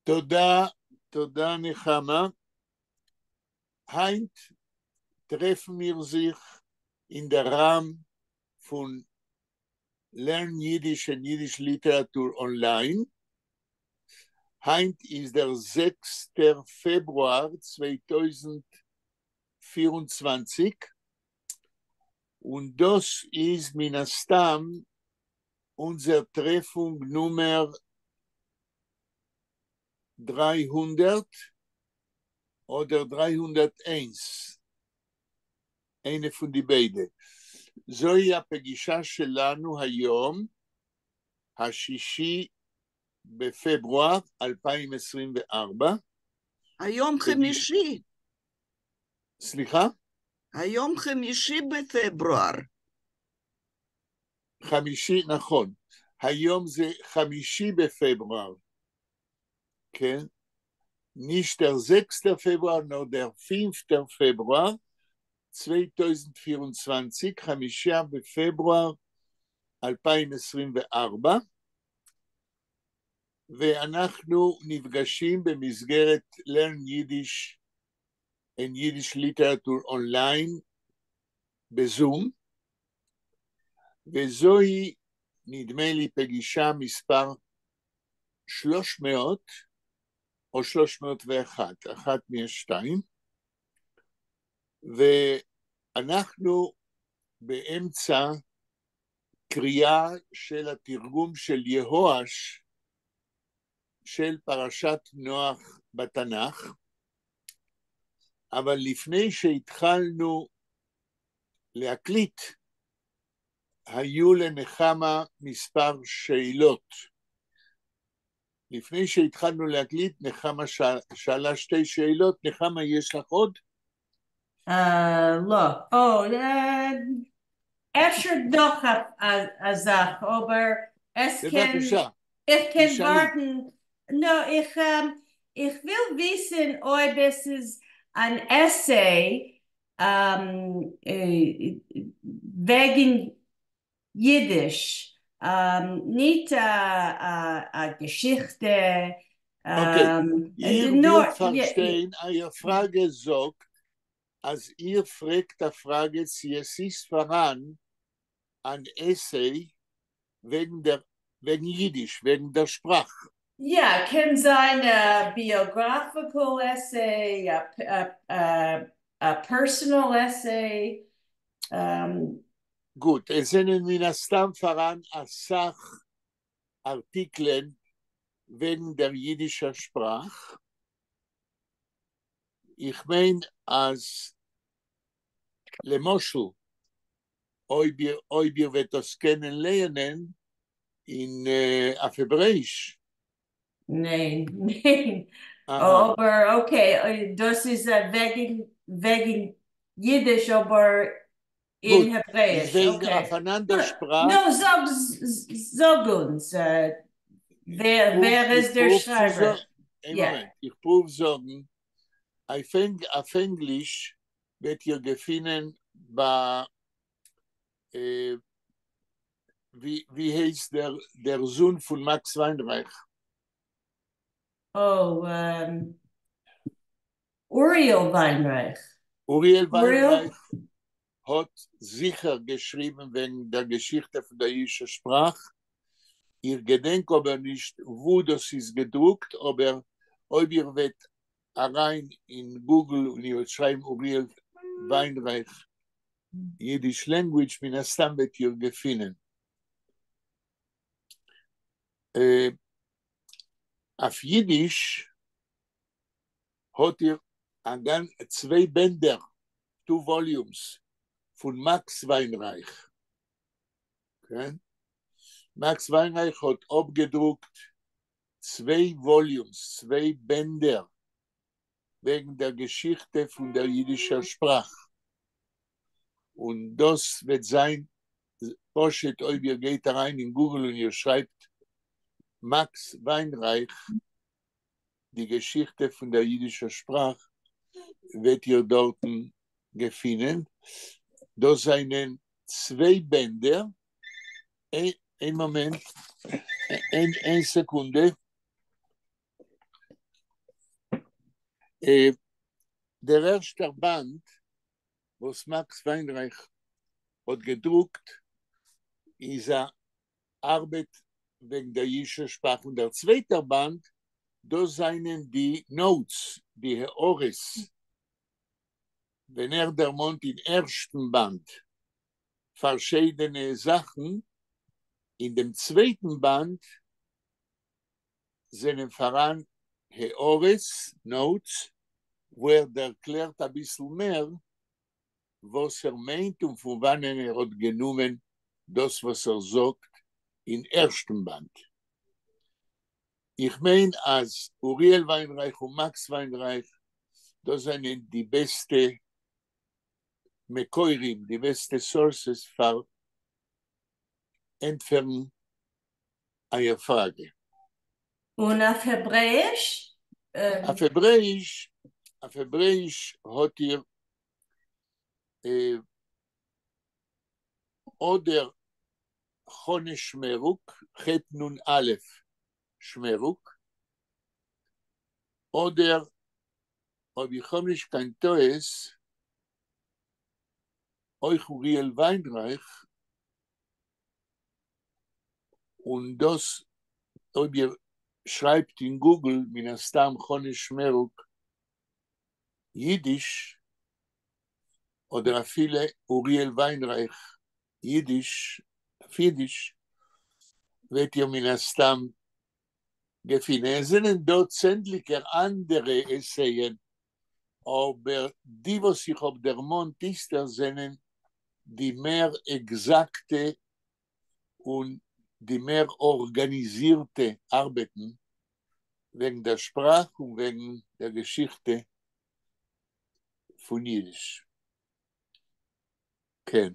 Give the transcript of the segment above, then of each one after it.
תודה, תודה נחמה. הײַנט טרעפֿן מיר זיך אין דער ראַם פֿון Learn Yiddish and Yiddish Literature Online. הײַנט איז דער זעקסטער פֿעברואַר 2024, און דאָס איז מן־הסתּם אונדזער טרעפֿונג נומער 300 אָדער 301, איינע פֿון די ביידע. זוהי הפגישה שלנו היום, השישי בפברואר 2024. היום חמישי. סליחה? היום חמישי בפברואר. חמישי, נכון. היום זה חמישי בפברואר. כן? נישט דער זעקסטער פֿעברואַר, נאָר דער פֿינפֿטער פֿעברואַר 2024, חמישה בפברואר 2024, ואנחנו נפגשים במסגרת Learn Yiddish and Yiddish Literature Online בזום, וזוהי נדמה לי פגישה מספר 300 או 301, אחת מהשתיים, ואנחנו באמצע קריאה של התרגום של יהואש של פרשת נוח בתנ"ך, אבל לפני שהתחלנו להקליט, היו לנחמה מספר שאלות. לפני שהתחלנו להקליט, נחמה שאלה שתי שאלות. נחמה, יש לך עוד? לא. או, אפֿשר נאָך אַ זאַך, אָבער עס קען, בבקשה. איך קען תשאלי. וואַרטן. No, איך וויל וויסן, אויב עס איז אַן essay וועגן ייִדיש, נישט אַ געשיכטע. אוקיי, איר נאָר, ווילט פֿאַרשטיין, אײַער פֿראַגע זאָגט, אַז איר פֿרעגט אַ פֿראַגע, צי עס איז פֿאַראַן אַן essay וועגן ייִדיש, וועגן דער שפּראַך. יאָ, קען זײַן אַ biographical essay, a personal essay. גוט, עס זענען מן־הסתּם פֿאַראַן אַ סך אַרטיקלען וועגן דער ייִדישער שפּראַך. איך מיין, אַז למשל, אויב איר וועט דאָס קענען לייענען אין אויף העברעיִש. ניין, ניין. אַהאַ. אָבער okay, דאָס איז וועגן ייִדיש, אָבער אין גוט, העברעיִש, וועגן okay. אויף אַן אַנדער שפּראַך. נו, זאָג, זאָג אונדז, ווער איז דער שרײַבער? איין מאָמענט, איך פּרוּוו זאָגן, אויף ענגליש וועט איר געפֿינען בײַ, ווי הייסט דער זון פֿון מאַקס ווײַנרײַך? Oh, Uriel Weinreich. אוריאל ווײַנרײַך האָט זיכער געשריבן וועגן דער געשיכטע פֿון דער ייִדישער שפּראַך. איך געדענק אָבער נישט, וווּ דאָס איז געדרוקט, אָבער אויב איר וועט אַרײַן אין Google און איר וועט שרײַבן אוריאל ווײַנרײַך Yiddish language, מן־הסתּם וועט איר געפֿינען. אויף ייִדיש האָט איר צוויי בענדער, two volumes, פֿון מאַקס ווײַנרײַך. כן? מאַקס ווײַנרײַך האָט אָפּגעדרוקט צוויי volumes, צוויי בענדער וועגן דער געשיכטע פֿון דער ייִדישער שפּראַך. און דאָס וועט זײַן פּשוט, אויב איר גייט אַרײַן אין Google און איר שרײַבט מאַקס ווײַנרײַך, די געשיכטע פֿון דער ייִדישער שפּראַך, וועט איר דאָרטן געפֿינען. דאָס זענען צוויי בענדער. איין מאָמענט, איין סעקונדע. דער ערשטער באַנד, וואָס מאַקס ווײַנרײַך האָט געדרוקט, איז אַ אַרבעט וועגן דער ייִדישער שפּראַך. און דער צווייטער באַנד, דאָס זײַנען די notes, די הערות. ווען ער דערמאָנט אין ערשטן באַנד פֿאַרשיידענע זאַכן, אין דעם צווייטן באַנד זענען פֿאַראַן הערות, notes, וווּ ער דערקלערט אַ ביסל מער, וואָס ער מיינט און פֿון וואַנען ער האָט גענומען דאָס, וואָס ער זאָגט אין ערשטן באַנד. איך מיין, אַז אוריאל ווײַנרײַך און מאַקס ווײַנרײַך, דאָס זענען די בעסטע מקורים, די בעסטע sources פֿאַר ענטפֿערן אײַער פֿראַגע. און אויף העברעיִש? אויף העברעיִש האָט איר אָדער חנה שמערוק, ח' נ' א' שמערוק, אָדער, אויב איך האָב נישט קיין טעות, אויך אוריאל ווײַנרײַך, און דאָס, אויב איר שרײַבט אין Google, מן הסתם חנה שמערוק ייִדיש, אָדער אַפֿילו אוריאל ווײַנרײַך ייִדיש, אויף ייִדיש, וועט איר מן הסתם געפֿינען. עס זענען דאָ צענדליקער אַנדערע עסייען, אָבער די, וואָס איך האָב דערמאָנט איצטער, זענען די מער עקזאַקטע און די מער אָרגאַניזירטע אַרבעטן וועגן דער שפּראַך און וועגן דער געשיכטע פֿון ייִדיש. כן.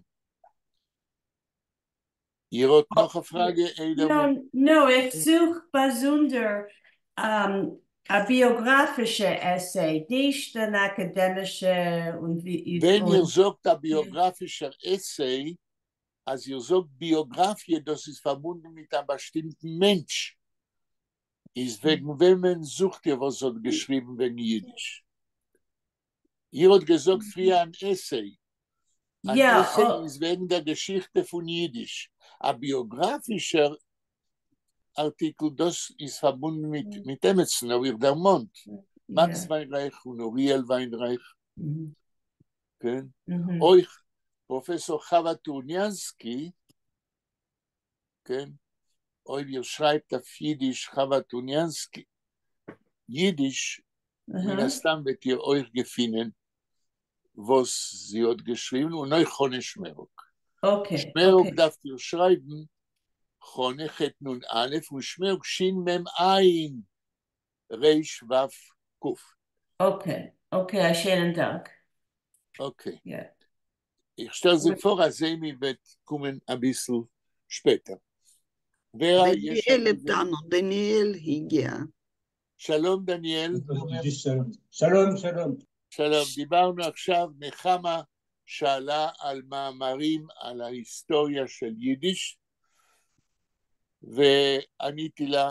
איר האָט נאָך אַ פֿראַגע, איידער? No, איך זוך באַזונדער אַ ביאָגראַפֿישע essay, נישט אַן אַקאַדעמישע און ווי ווען איר זאָגט אַ ביאָגראַפֿישער essay, אַז איר זאָגט ביאָגראַפֿיע, דאָס איז פֿאַרבונדן מיט אַ באַשטימטן מענטש. איז וועגן וועמען זוכט איר, וואָס האָט געשריבן וועגן ייִדיש? איר האָט געזאָגט פֿריִער אַן essay. אַן essay איז וועגן דער געשיכטע פֿון ייִדיש. אַ ביאָגראַפֿישער אַרטיקל, דאָס איז פֿאַרבונדן מיט עמעצן, האָב איך דערמאָנט. מאַקס ווײַנרײַך און אוריאל ווײַנרײַך. כן? אויך פּראָפֿעסאָר חווה טורניאַנסקי, כן? אויב איר שרײַבט אויף ייִדיש חווה טורניאַנסקי, ייִדיש, מן הסתם וועט איר אויך געפֿינען, וואָס זי האָט געשריבן, און אויך חנה שמערוק. שמערוק דאַרפֿט איר שרײַבן חנה ח' נ' א' און שמערוק שין מ' עין ר' ו' ק'. Okay, אַ שענעם דאַנק. Okay. איך שטעל זיך פֿאָר, אַז עמי וועט קומען אַ ביסל שפּעטער. דניאל איתנו, דניאל הגיע. שלום דניאל. שלום, שלום. שלום, דיברנו עכשיו, נחמה שאלה על מאמרים על ההיסטוריה של יידיש, ועניתי לה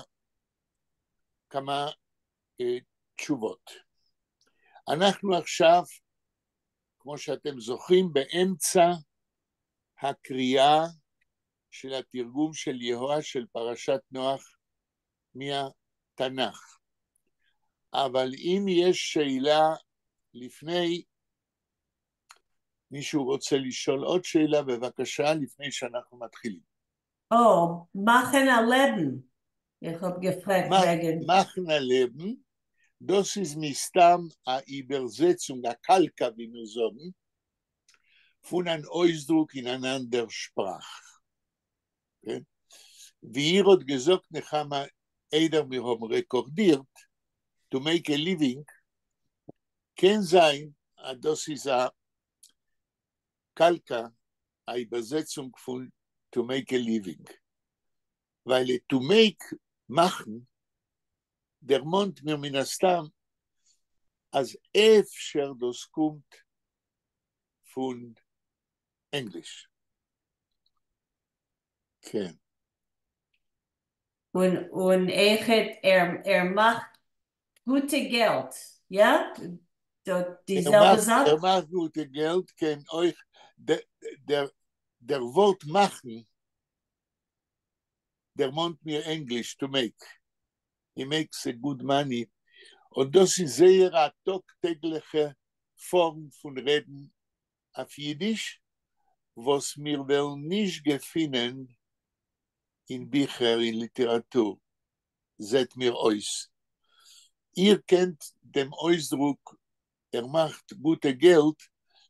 כמה תשובות. אנחנו עכשיו, כמו שאתם זוכרים, באמצע הקריאה של התרגום של יהואש של פרשת נוח מהתנ"ך. אבל אם יש שאלה לפני, מישהו רוצה לשאול עוד שאלה, בבקשה, לפני שאנחנו מתחילים. או, מאַכן אַ לעבן. איך האָב געפֿרעגט וועגן. מאַכן אַ לעבן, דאָס איז מסתּם אַ איבערזעצונג, אַ קאַלקע, ווי מיר זאָגן, פֿון אַן אויסדרוק אין אַן אַנדער שפּראַך. כן? ווי איר האָט געזאָגט, נחמה, איידער מיר האָבן רעקאָרדירט, to make a living, קען זײַן, אַז דאָס איז אַ קאַלקע, אַ איבערזעצונג פֿון to make a living. ווײַל to make, מאַכן, דערמאָנט מיר מן הסתם, אַז אפֿשר דאָס קומט פֿון ענגליש. כן. און ער מאַכט גוטע געלט. יאָ? די זעלבע זאַך? ער מאַכט גוטע געלט קען אויך דער דער וואָרט מאַכן דערמאָנט מיר ענגליש to make. He makes a good money. און דאָס איז זייער אַ טאָג-טעגלעכע פֿאָרם פֿון רעדן אויף ייִדיש, וואָס מיר וועלן נישט געפֿינען אין ביכער, אין ליטעראַטור, זעט מיר אויס. איר קענט דעם אויסדרוק ער מאַכט גוטע געלט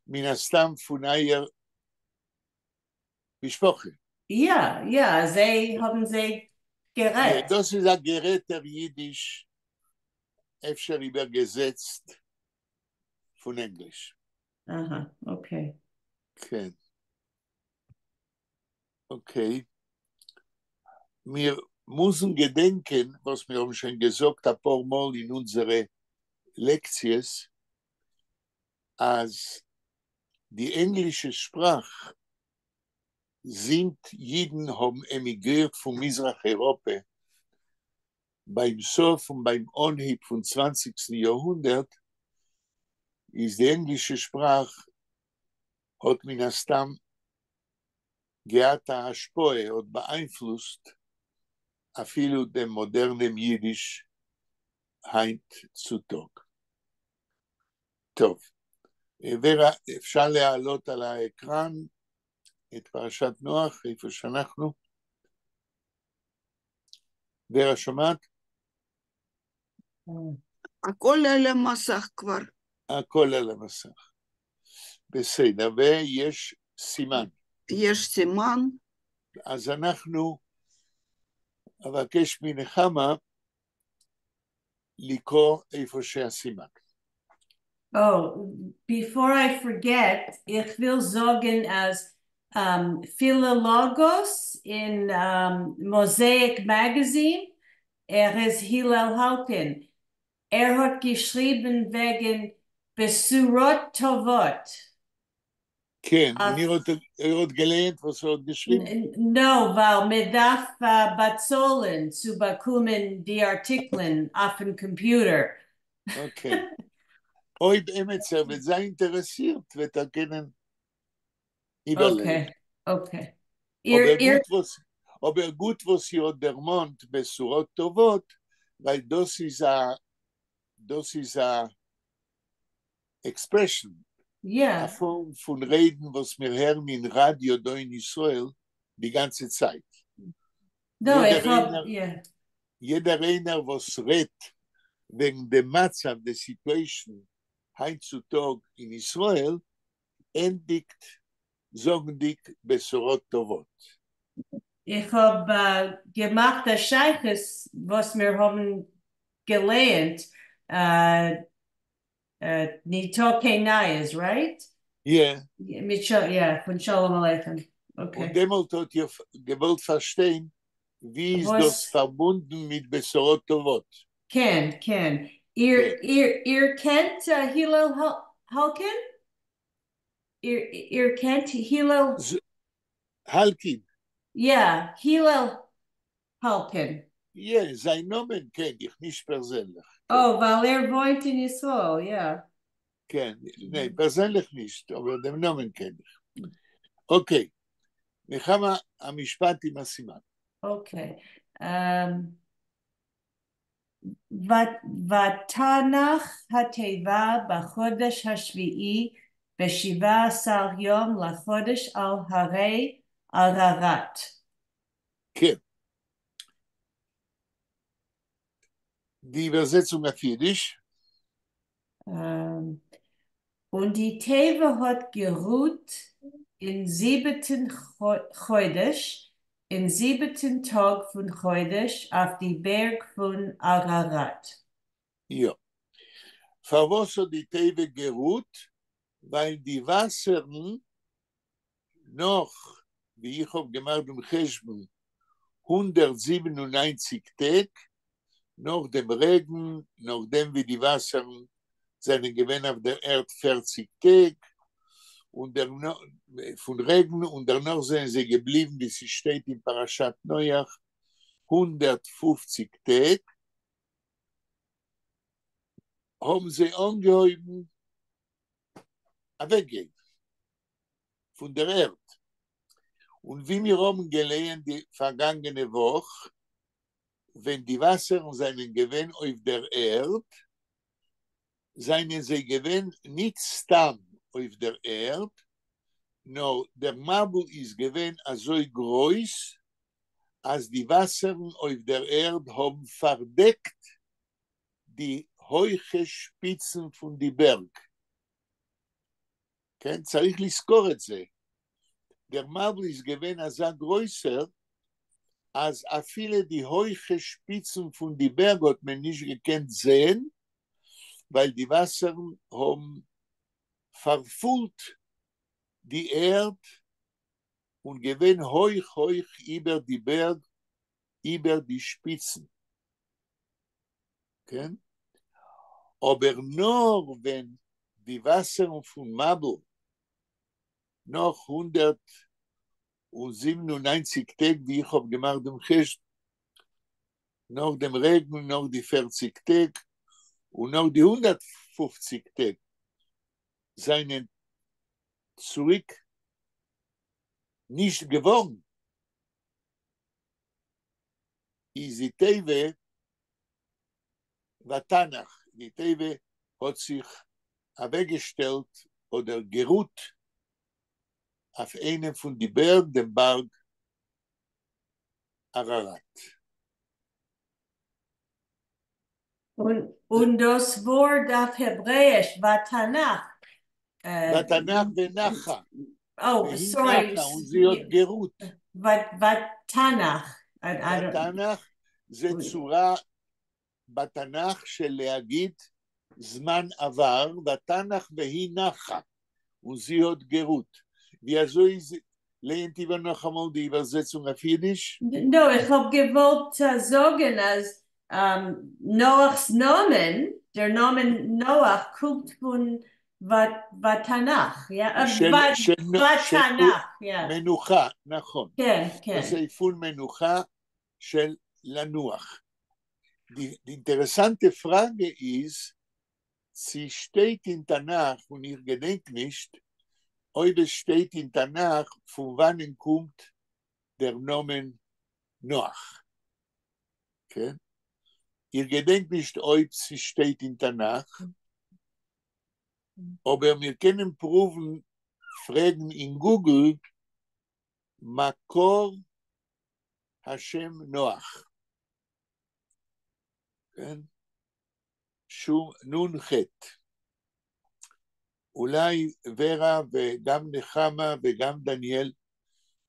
מן הסתּם פֿון אײַער משפּחה. יאָ, יאָ, זיי האָבן זיי גערעדט. דאָס איז אַ גערעדטער ייִדיש, אפֿשר איבערגעזעצט פֿון ענגליש. אַהאַ, okay. כן. Okay. מיר מוזן געדענקען, וואָס מיר האָבן שוין געזאָגט אַ פּאָר מאָל אין אונדזערע לעקציעס, אַז די ענגלישע שפּראַך, זינט ייִדן האָבן עמיגרירט פֿון מיזרח־אייראָפּע בײַם סוף און בײַם אָנהייב פֿון 20סטן יאָרהונדערט, איז די ענגלישע שפּראַך האָט מן הסתּם געהאַט אַ השפּעה, האָט באַאיינפֿלוסט אַפֿילו דעם מאָדערנעם ייִדיש הײַנט צו טאָג. טוב, ורה, אפשר להעלות על ה écran את פרשת נח, איפה שאנחנו? ורה, שומעת? הכל על המסך כבר. הכל על המסך. בסדר, ויש סימן. יש סימן. אז אנחנו אבקש מנחמה לקרוא איפה שהסימן. Oh, before I forget, איך וויל זאָגן אַז Philologos אין Mosaic Magazine, ער איז הלל האַלקין. ער האָט געשריבן וועגן בשורות טובות. כן, איר האָט געלייענט, וואָס ער האָט געשריבן? No, ווײַל מע דאַרף באַצאָלן צו באַקומען די אַרטיקלען אויפֿן קאָמפּיוטער. Okay. אויב עמעצער וועט זײַן אינטערעסירט, וועט ער קענען איבערלייענען. Okay. אָבער גוט, וואָס איר האָט דערמאָנט בשורות טובות, ווײַל דאָס איז אַ expression, אַ פֿאָרם פֿון רעדן, וואָס מיר הערן אין ראַדיאָ דאָ אין ישׂראל די גאַנצע צײַט. No, איך האָב, yeah. יעדער איינער, וואָס רעדט וועגן דעם מצבֿ, the situation, הײַנט צו טאָג אין ישׂראל, ענדיקט זאָגנדיק בשורות טובות. איך האָב געמאַכט אַ שײַכות, וואָס מיר האָבן געלערנט, ניטאָ קיין נײַעס, right? Yeah. מיט yeah, פֿון שלום עליכם. Okay. און דעמאָלט האָט איר געוואָלט פֿאַרשטיין, ווי איז דאָס פֿאַרבונדן מיט בשורות טובות? כן, כן. איר קענט הלל האַלקין? איר קענט הלל? האַלקין. Yeah, הלל האַלקין. Yeah, זײַן נאָמען קען איך, נישט פּערזענלעך. Oh, ווײַל ער וואוינט אין ישׂראל, yeah. כן, ניין, פּערזענלעך נישט, אָבער דעם נאָמען קען איך. Okay, נחמה, המשפט עם הסימן. Okay. ותנח התיבה בחודש השביעי ב-17 יום לחודש על הרי אררט. כן. די איבערזעצונג אויף ייִדיש. און די תּיבֿה האָט גערוט אין זיבעטן חודש, אין זיבעטן טאָג פֿון חודש אויף די בערג פֿון אַראַראַט. יאָ. פֿאַר וואָס האָט די תּיבֿה גערוט? ווײַל די וואַסערן נאָך, ווי איך האָב געמאַכט דעם חשבון, 197 טעג נאָך דעם רעגן, נאָך דעם ווי די וואַסערן זענען געווען אויף דער ערד 40 טעג, און דערנאָך, פֿון רעגן, און דערנאָך זענען זיי געבליבן, ווי ס'שטייט אין פּרשת נח, 150 טעג. האבן זיי אנגעהויבן אוועקגיין פון דער ערד, און ווי מיר האבן געלייענט די פארגאנגענע וואך, ווען די וואסערן זענען געווען אויף דער ערד, זענען זיי געווען ניט סתם אויף דער ערד, נאר דער מבול איז געווען אזוי גרויס, אז די וואסערן אויף דער ערד האבן פארדעקט די הויכע שפיצן פון די בערג. כן, צריך לזכור את זה. דער מבול איז געווען אזא גרויסער, אז אפילו די הויכע שפיצן פון די בערג האט מען נישט געקענט זען, ווייל די וואסערן האבן פארפולט די ערד און געווען הויך הויך איבער די בערג, איבער די שפיצן. כן? אבער נאר ווען די וואסערן פון מבול נאך 197 טעג ווי איך האב געמאכט דעם חשבון, נאך דעם רעגן, נאך די 40 טעג און נאך די 150 טעג זענען צוריק נישט געווארן, איז די תיבה ותנח, די תיבה האט זיך אוועקגעשטעלט אדער גערוט אויף איינעם פון די בערג, דעם בארג אררט. און דאס ווארט אויף העברעאיש ותנח. ותנח ונחה. Oh, sorry. און זי האט גערוט. ותנח. ותנח זה צורה בתנ"ך של להגיד זמן עבר, ותנח והיא נחה, און זי האט גערוט. ווי אזוי לייענט איבער נאכאמאל די איבערזעצונג אויף אידיש? No, איך האב געוואלט זאגן אז נח'ס נאמען, דער נאמען נח קומט פון ותנח, יא? ותנח, יא. מנוחה, נכון. כן, כן. דאס איז פון מנוחה של לנוח. די אינטערעסאנטע פראגע איז, צו שטייט אין תנ"ך, און איך געדענק נישט, אויב עס שטייט אין תנ"ך, פון וואנען קומט דער נאמען נח? כן? איך געדענק נישט אויב ס'שטייט אין תנ"ך, אבער מיר קענען פרואוון פרעגן אין גוגל מקור השם נח. כן? שום נון חית. אולי ורה וגם נחמה וגם דניאל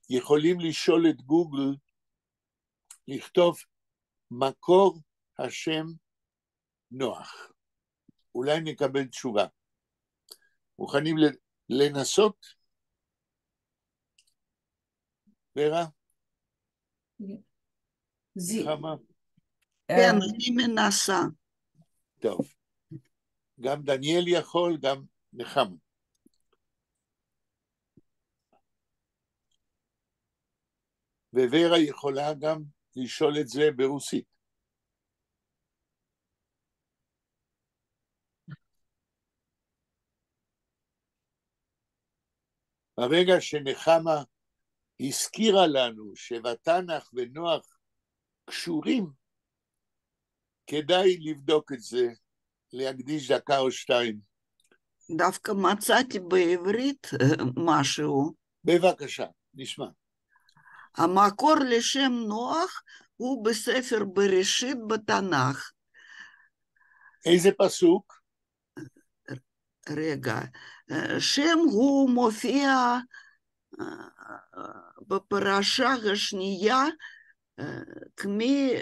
יכולים לשאול את גוגל לכתוב מקור השם נח. אולי נקבל תשובה. מוכנים לנסות? ורה? נחמה? כן, אני מנסה. טוב. גם דניאל יכול, גם נחמה. וורה יכולה גם לשאול את זה ברוסית. ברגע שנחמה הזכירה לנו שוותנח ונוח קשורים, כדאי לבדוק את זה, להקדיש דקה או שתיים. דווקא מצאתי בעברית משהו. בבקשה, נשמע. המקור לשם נוח הוא בספר בראשית בתנ"ך. איזה פסוק? רגע, שם הוא מופיע בפרשה השנייה כמי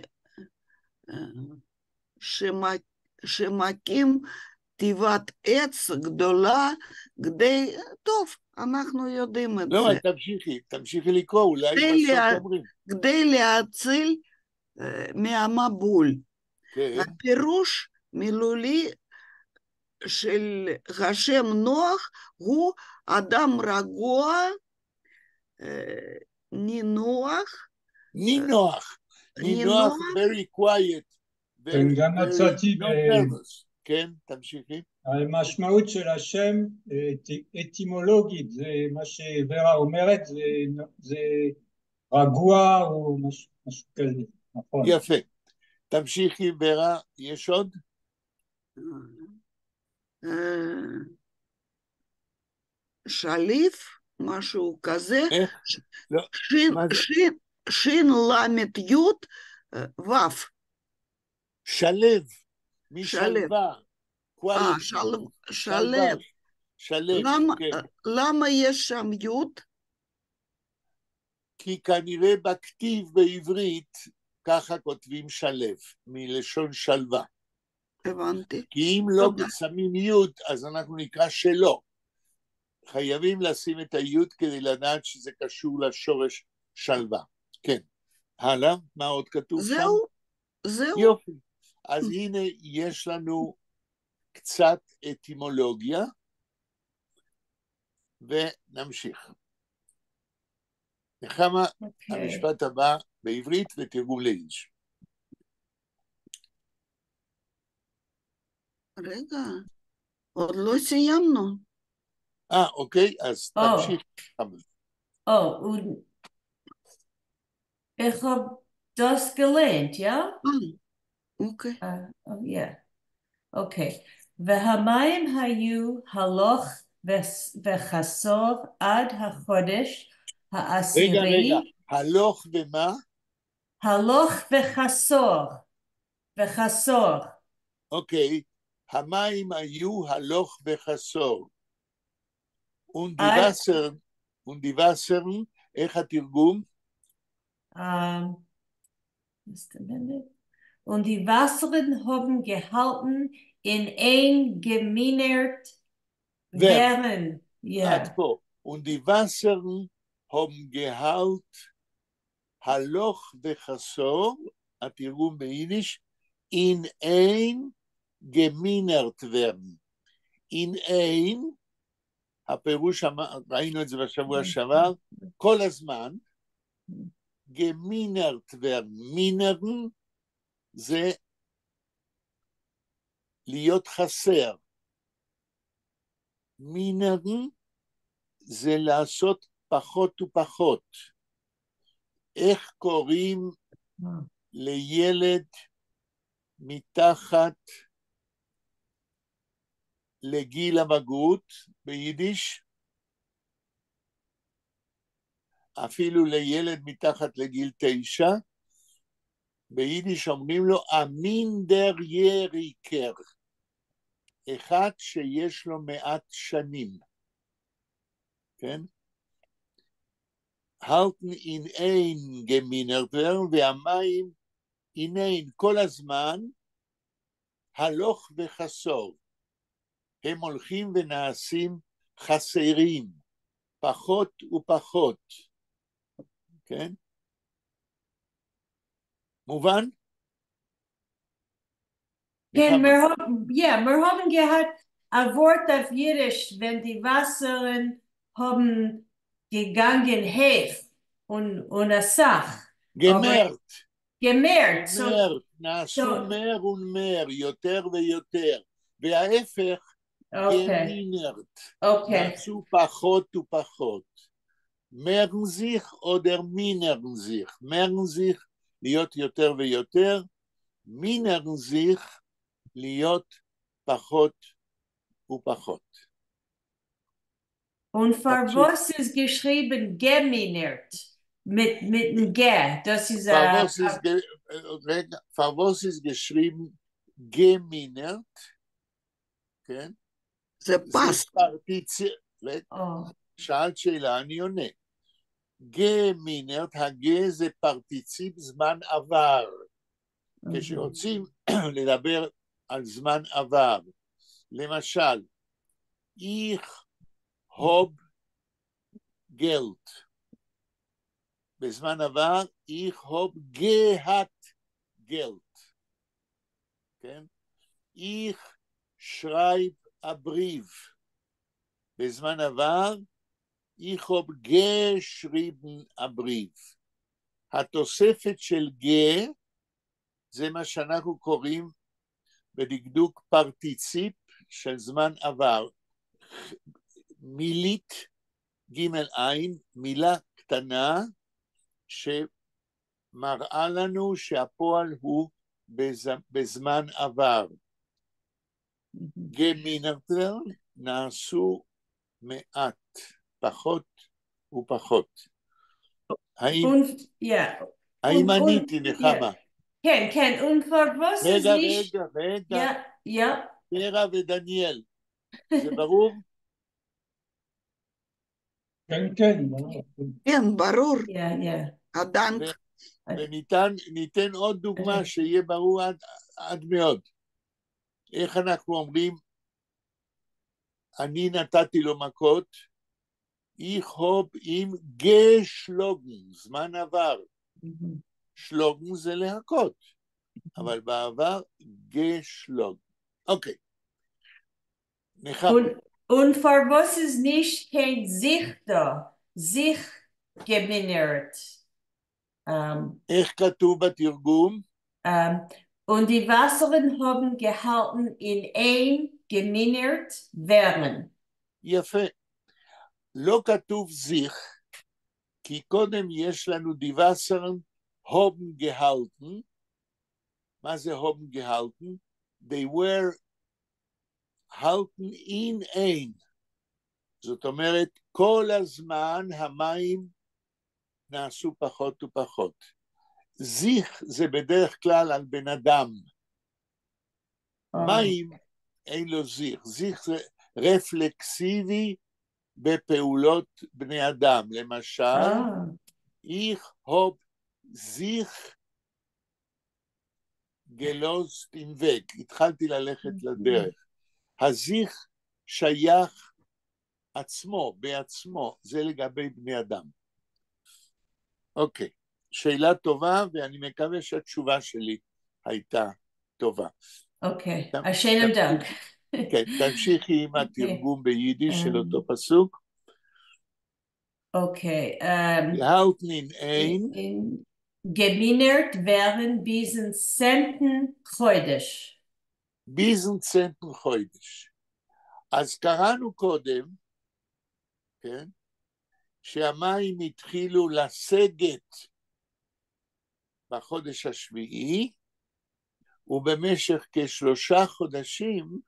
שמקים תיבת עץ גדולה כדי, טוב, אנחנו יודעים את לא, זה. תמשיכי, תמשיכי לקרוא, אולי בסוף אומרים. כדי להציל מהמבול. כן. הפירוש מילולי של השם נוח הוא אדם רגוע, נינוח. נינוח. נינוח, very quiet. כן, גם מצאתי not nervous. כן, תמשיכי. המשמעות של השם אטימולוגית, זה מה שוורה אומרת, זה רגוע או משהו כזה, נכון. יפה. תמשיכי ורה, יש עוד? שליף, משהו כזה. איך? לא. שין למד יוד וו. שלו, משלווה. שלו. שלו, כן. למה יש שם יוד? כי כנראה בכתיב בעברית ככה כותבים שלו, מלשון שלווה. הבנתי. כי אם לא שמים יוד, אז אנחנו נקרא שלא. חייבים לשים את היוד כדי לדעת שזה קשור לשורש שלווה. כן. הלאה, מה עוד כתוב זהו, שם? זהו, זהו. יופי. אז הנה יש לנו קצת אטימולוגיה, ונמשיך. נחמה, okay. המשפט הבא בעברית ותרגום ליידיש. רגע, עוד לא סיימנו. אוקיי, אז תמשיך. Oh, איך האָב דאָס געלייענט, יאָ? אוקיי. Yeah. אוקיי. והמים היו הלוך וחסור עד החודש העשירי. רגע, רגע, הלוך ומה? הלוך וחסור. וחסור. אוקיי, המים היו הלוך וחסור. און די וואַסערן, איך התרגום? Just a minute. און די וואַסערן האָבן געהאַלטן אין איין געמינערט ווערן. עד פה. און די וואַסערן האָבן געהאַלט הלוך וחסור, התרגום ביידיש, אין איין געמינערט ווערן. אין איין, הפירוש, ראינו את זה בשבוע שעבר, כל הזמן, געמינערט ווערן. מינערן זה להיות חסר. מינערן זה לעשות פחות ופחות. איך קוראים לילד מתחת לגיל הבגרות ביידיש? אפילו לילד מתחת לגיל 9, ביידיש אומרים לו אַ מינדעריעריקער, אחד שיש לו מעט שנים, כן? האַלטן אין איין געמינערט ווערן, והמים אין איין כל הזמן הלוך וחסור. הם הולכים ונעשים חסרים, פחות ופחות, כן? מובן? כן, מיר yeah, מיר האָבן געהאַט אַ וואָרט אויף ייִדיש, ווען די וואַסערן האָבן געגאַנגען הויך און אַ סך. געמערט. געמערט. געמערט, נעשו מער ומער, יותר ויותר. וההפך, געמינערט. נעשו פחות ופחות. מערן זיך אָדער מינערן זיך. מערן זיך להיות יותר ויותר, מינערן זיך להיות פחות ופחות. און פֿאַר וואָס איז געשריבן געמינערט מיט גע? דאָס איז אַ... רגע, פֿאַר וואָס איז געשריבן געמינערט? כן? זה past. שאלת שאלה, אני עונה. געמינערט, הגע זה פרטיציפ זמן עבר. כשרוצים לדבר על זמן עבר, למשל, איך האָב געלט. בזמן עבר, איך האָב געהאַט געלט. כן? איך שרײַב אַ בריוו. בזמן עבר, איך האָב געשריבן אַ בריוו. התוספת של גע, זה מה שאנחנו קוראים בדקדוק פרטיציפ של זמן עבר. מילית ג' עין, מילה קטנה שמראה לנו שהפועל הוא בזמן עבר. געמינערט ווערן נעשו מעט, פחות ופחות. האם, האם עניתי נחמה? כן, כן, און פֿאַר וואָס רגע, רגע, רגע. ורה ודניאל, זה ברור? כן, כן, ברור. כן, ברור. אַ דאַנק. וניתן עוד דוגמה שיהיה ברור עד מאוד. איך אנחנו אומרים, אני נתתי לו מכות, איך האָב אים געשלאָגן, זמן עבר. שלאָגן זה להכות, אבל בעבר געשלאָגן. אוקיי. נחמה. און פֿאַר וואָס איז נישט קיין זיך דאָ, זיך געמינערט. איך כתוב בתרגום? און די וואַסערן האָבן געהאַלטן אין איין געמינערט ווערן. יפה. לא כתוב זיך, כי קודם יש לנו די וואַסערן האָבן געהאַלטן. מה זה האָבן געהאַלטן? They were האַלטן אין איין. זאת אומרת, כל הזמן המים נעשו פחות ופחות. זיך זה בדרך כלל על בן אדם. מים אין לו זיך. זיך זה רפלקסיבי בפעולות בני אדם. למשל, איך האָב זיך געלאָזט אין וועג. התחלתי ללכת לדרך. הזיך שייך עצמו, בעצמו, זה לגבי בני אדם. אוקיי, שאלה טובה, ואני מקווה שהתשובה שלי הייתה טובה. אוקיי, אַ שיינעם דאַנק. כן, תמשיכי עם התרגום ביידיש של אותו פסוק. אוקיי. געהאַלטן אין איין. געמינערט ווערן ביזן צענטן חודש. ביזן צענטן חודש. אז קראנו קודם, כן, שהמים התחילו לסגת בחודש השביעי, ובמשך כשלושה חודשים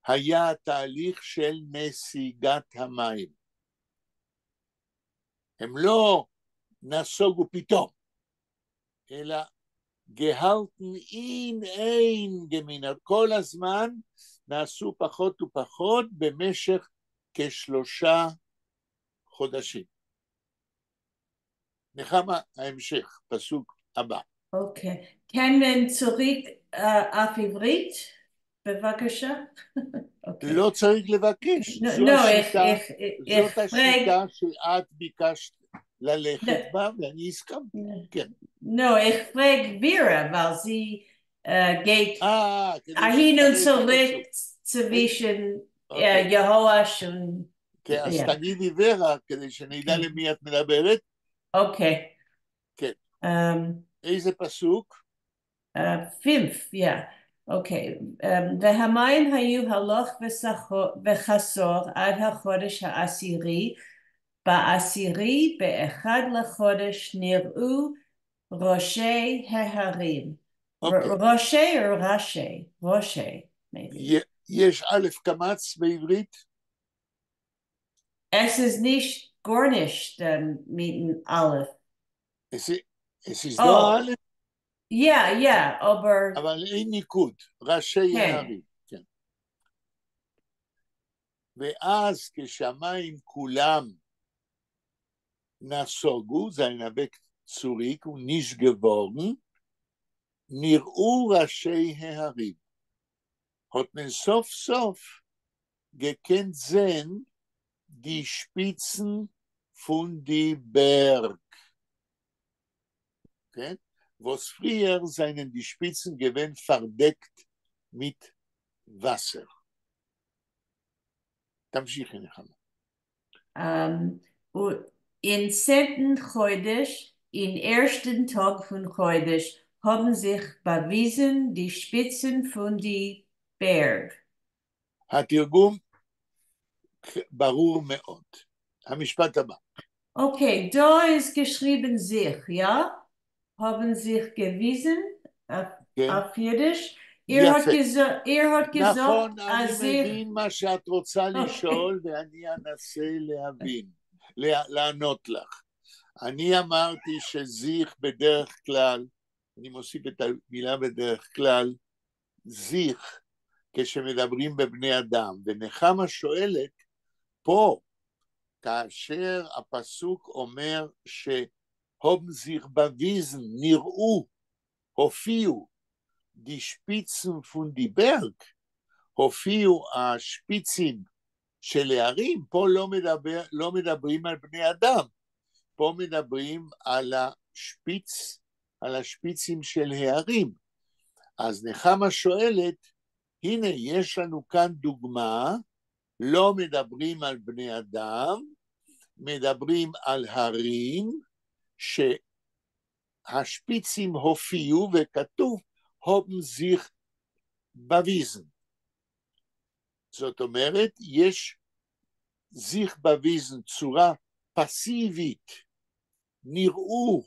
היה התהליך של נסיגת המים. הם לא נסוגו פתאום, אלא געהאַלטן אין איין געמינערט, כל הזמן נעשו פחות ופחות במשך כשלושה חודשים. נחמה, ההמשך, פסוק הבא. אוקיי, קען מען צוריק אויף עברית? בבקשה. לא צריך לבקש, זאת השיטה שאת ביקשת ללכת בה, ואני הסכמתי, כן. לא, איך פֿרעג ורה, ווײַל זי גייט אַהין און צוריק צווישן יהואש און... כן, אז תגידי ורה, כדי שנדע למי את מדברת. אוקיי. כן. איזה פסוק? פֿינף, יא. אוקיי. והמים היו הלוך וחסור עד החודש העשירי, בעשירי באחד לחודש נראו ראשי ההרים. ראשי או ראשי? ראשי. יש א' קמץ בעברית? עס איז נישט גאָרנישט מיטן א'. עס איז דאָ א'? יא, יא, אָבער... אבל אין ניקוד, ראשי ההרים. כן. ואז כשהמים כולם נסוגו, זײַנען אַוועק צוריק און נישט געוואָרן, נראו ראשי ההרים. האָט מען סוף סוף געקענט זען די שפּיצן פֿון די בערג. כן? וואָס פֿריִער זײַנען די שפּיצן געווען פֿאַרדעקט מיט וואַסער. תמשיכי נחמה. אין צענטן חודש, אין ערשטן טאָג פֿון חודש, האָבן זיך באַוויזן די שפּיצן פֿון די בערג. התרגום ברור מאוד. המשפט הבא. אוקיי, דאָ איז געשריבן זיך, יאָ? האָבן זיך געוויזן אויף ייִדיש. איר האָט געזאָגט נכון, אני מבין מה שאת רוצה לשאול ואני אנסה להבין, לענות לך. אני אמרתי שזיך בדרך כלל, אני מוסיף את המילה בדרך כלל, זיך כשמדברים בבני אדם, ונחמה שואלת פה, כאשר הפסוק אומר שהאָבן זיך באַוויזן, נראו, הופיעו, די שפּיצן פֿון די בערג, הופיעו השפיצים של הערים, פה לא מדברים על בני אדם, פה מדברים על השפיץ, על השפיצים של הערים. אז נחמה שואלת, הנה יש לנו כאן דוגמה, לא מדברים על בני אדם, מדברים על הרים, שהשפיצים הופיעו וכתוב האָבן זיך באַוויזן. זאת אומרת, יש זיך באַוויזן צורה פסיבית, נראו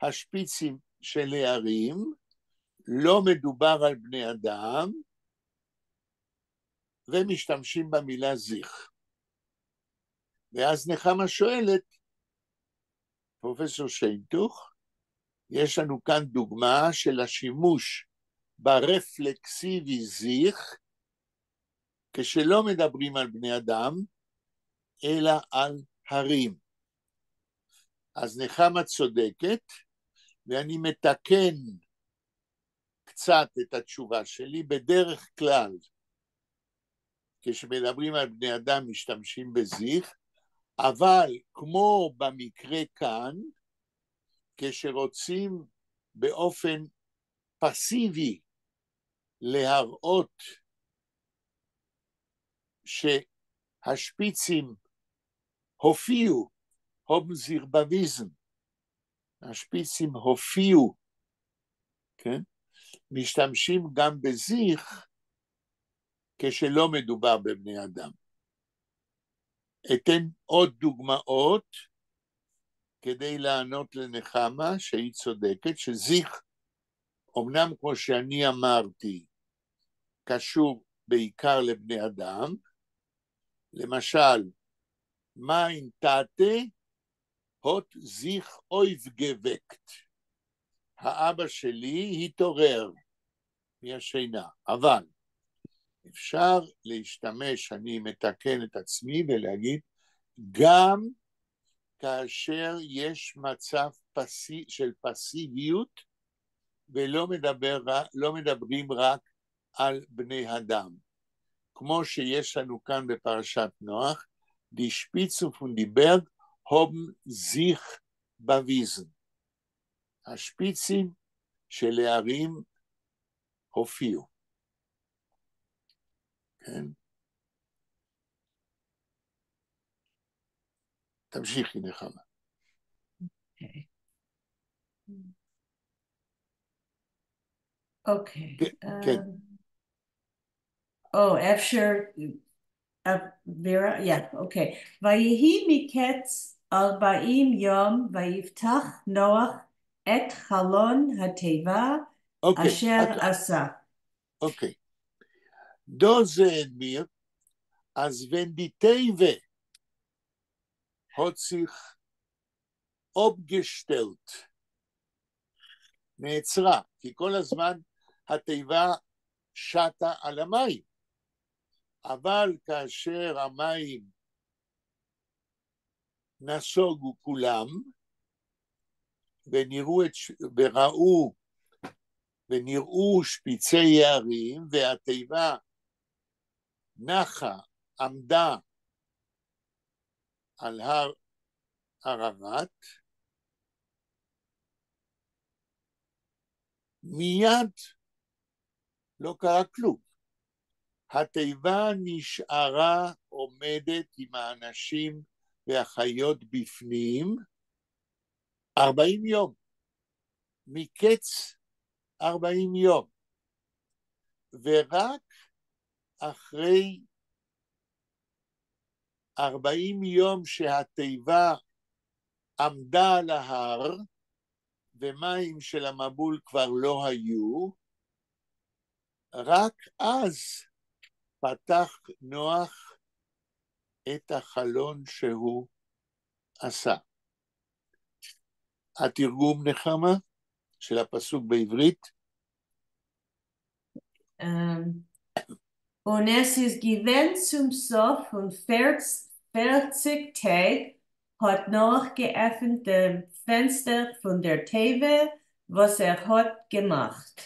השפיצים של הערים, לא מדובר על בני אדם, ומשתמשים במילה זיך. ואז נחמה שואלת, פרופסור שיינטוך, יש לנו כאן דוגמה של השימוש ברפלקסיבי זיך, כשלא מדברים על בני אדם, אלא על הרים. אז נחמה צודקת, ואני מתקן קצת את התשובה שלי, בדרך כלל, כשמדברים על בני אדם משתמשים בזיך, אבל כמו במקרה כאן, כשרוצים באופן פסיבי להראות שהשפיצים הופיעו, האָבן זיך באַוויזן, השפיצים הופיעו, כן? משתמשים גם בזיך כשלא מדובר בבני אדם. אתן עוד דוגמאות כדי לענות לנחמה שהיא צודקת, שזיך, אמנם כמו שאני אמרתי, קשור בעיקר לבני אדם, למשל, מײַן טאַטע האָט זיך אויפֿגעוועקט. האבא שלי התעורר מהשינה, אבל אפשר להשתמש, אני מתקן את עצמי ולהגיד, גם כאשר יש מצב של פסיביות ולא מדבר, לא מדברים רק על בני אדם. כמו שיש לנו כאן בפרשת נוח, די שפּיצן פֿון די בערג האָבן זיך באַוויזן. השפיצים של הערים הופיעו. כן? תמשיכי נחמה. אוקיי. כן. או, אפשר, ורה, yeah, אוקיי. ויהי מקץ 40 יום ויפתח נוח את חלון התיבה אשר עשה. אוקיי. דאָ זעען מיר, אַז ווען די תּיבֿה האָט זיך אָפּגעשטעלט, נעצרה, כי כל הזמן התיבה שטה על המים, אבל כאשר המים נסוגו כולם, ונראו, את, וראו ונראו שפיצי הערים, והתיבה נחה, עמדה על הר אררט, מיד לא קרה כלום. התיבה נשארה עומדת עם האנשים והחיות בפנים 40 יום, מקץ 40 יום, ורק אחרי 40 יום שהתיבה עמדה על ההר, ומים של המבול כבר לא היו, רק אז פתח נוח את החלון שהוא עשה. התרגום נחמה של הפסוק בעברית. און עס איז געווען צום סוף פֿון 40 טעג, האָט נח געעפֿנט דעם פֿענצטער פֿון דער תּיבֿה, וואָס ער האָט געמאַכט.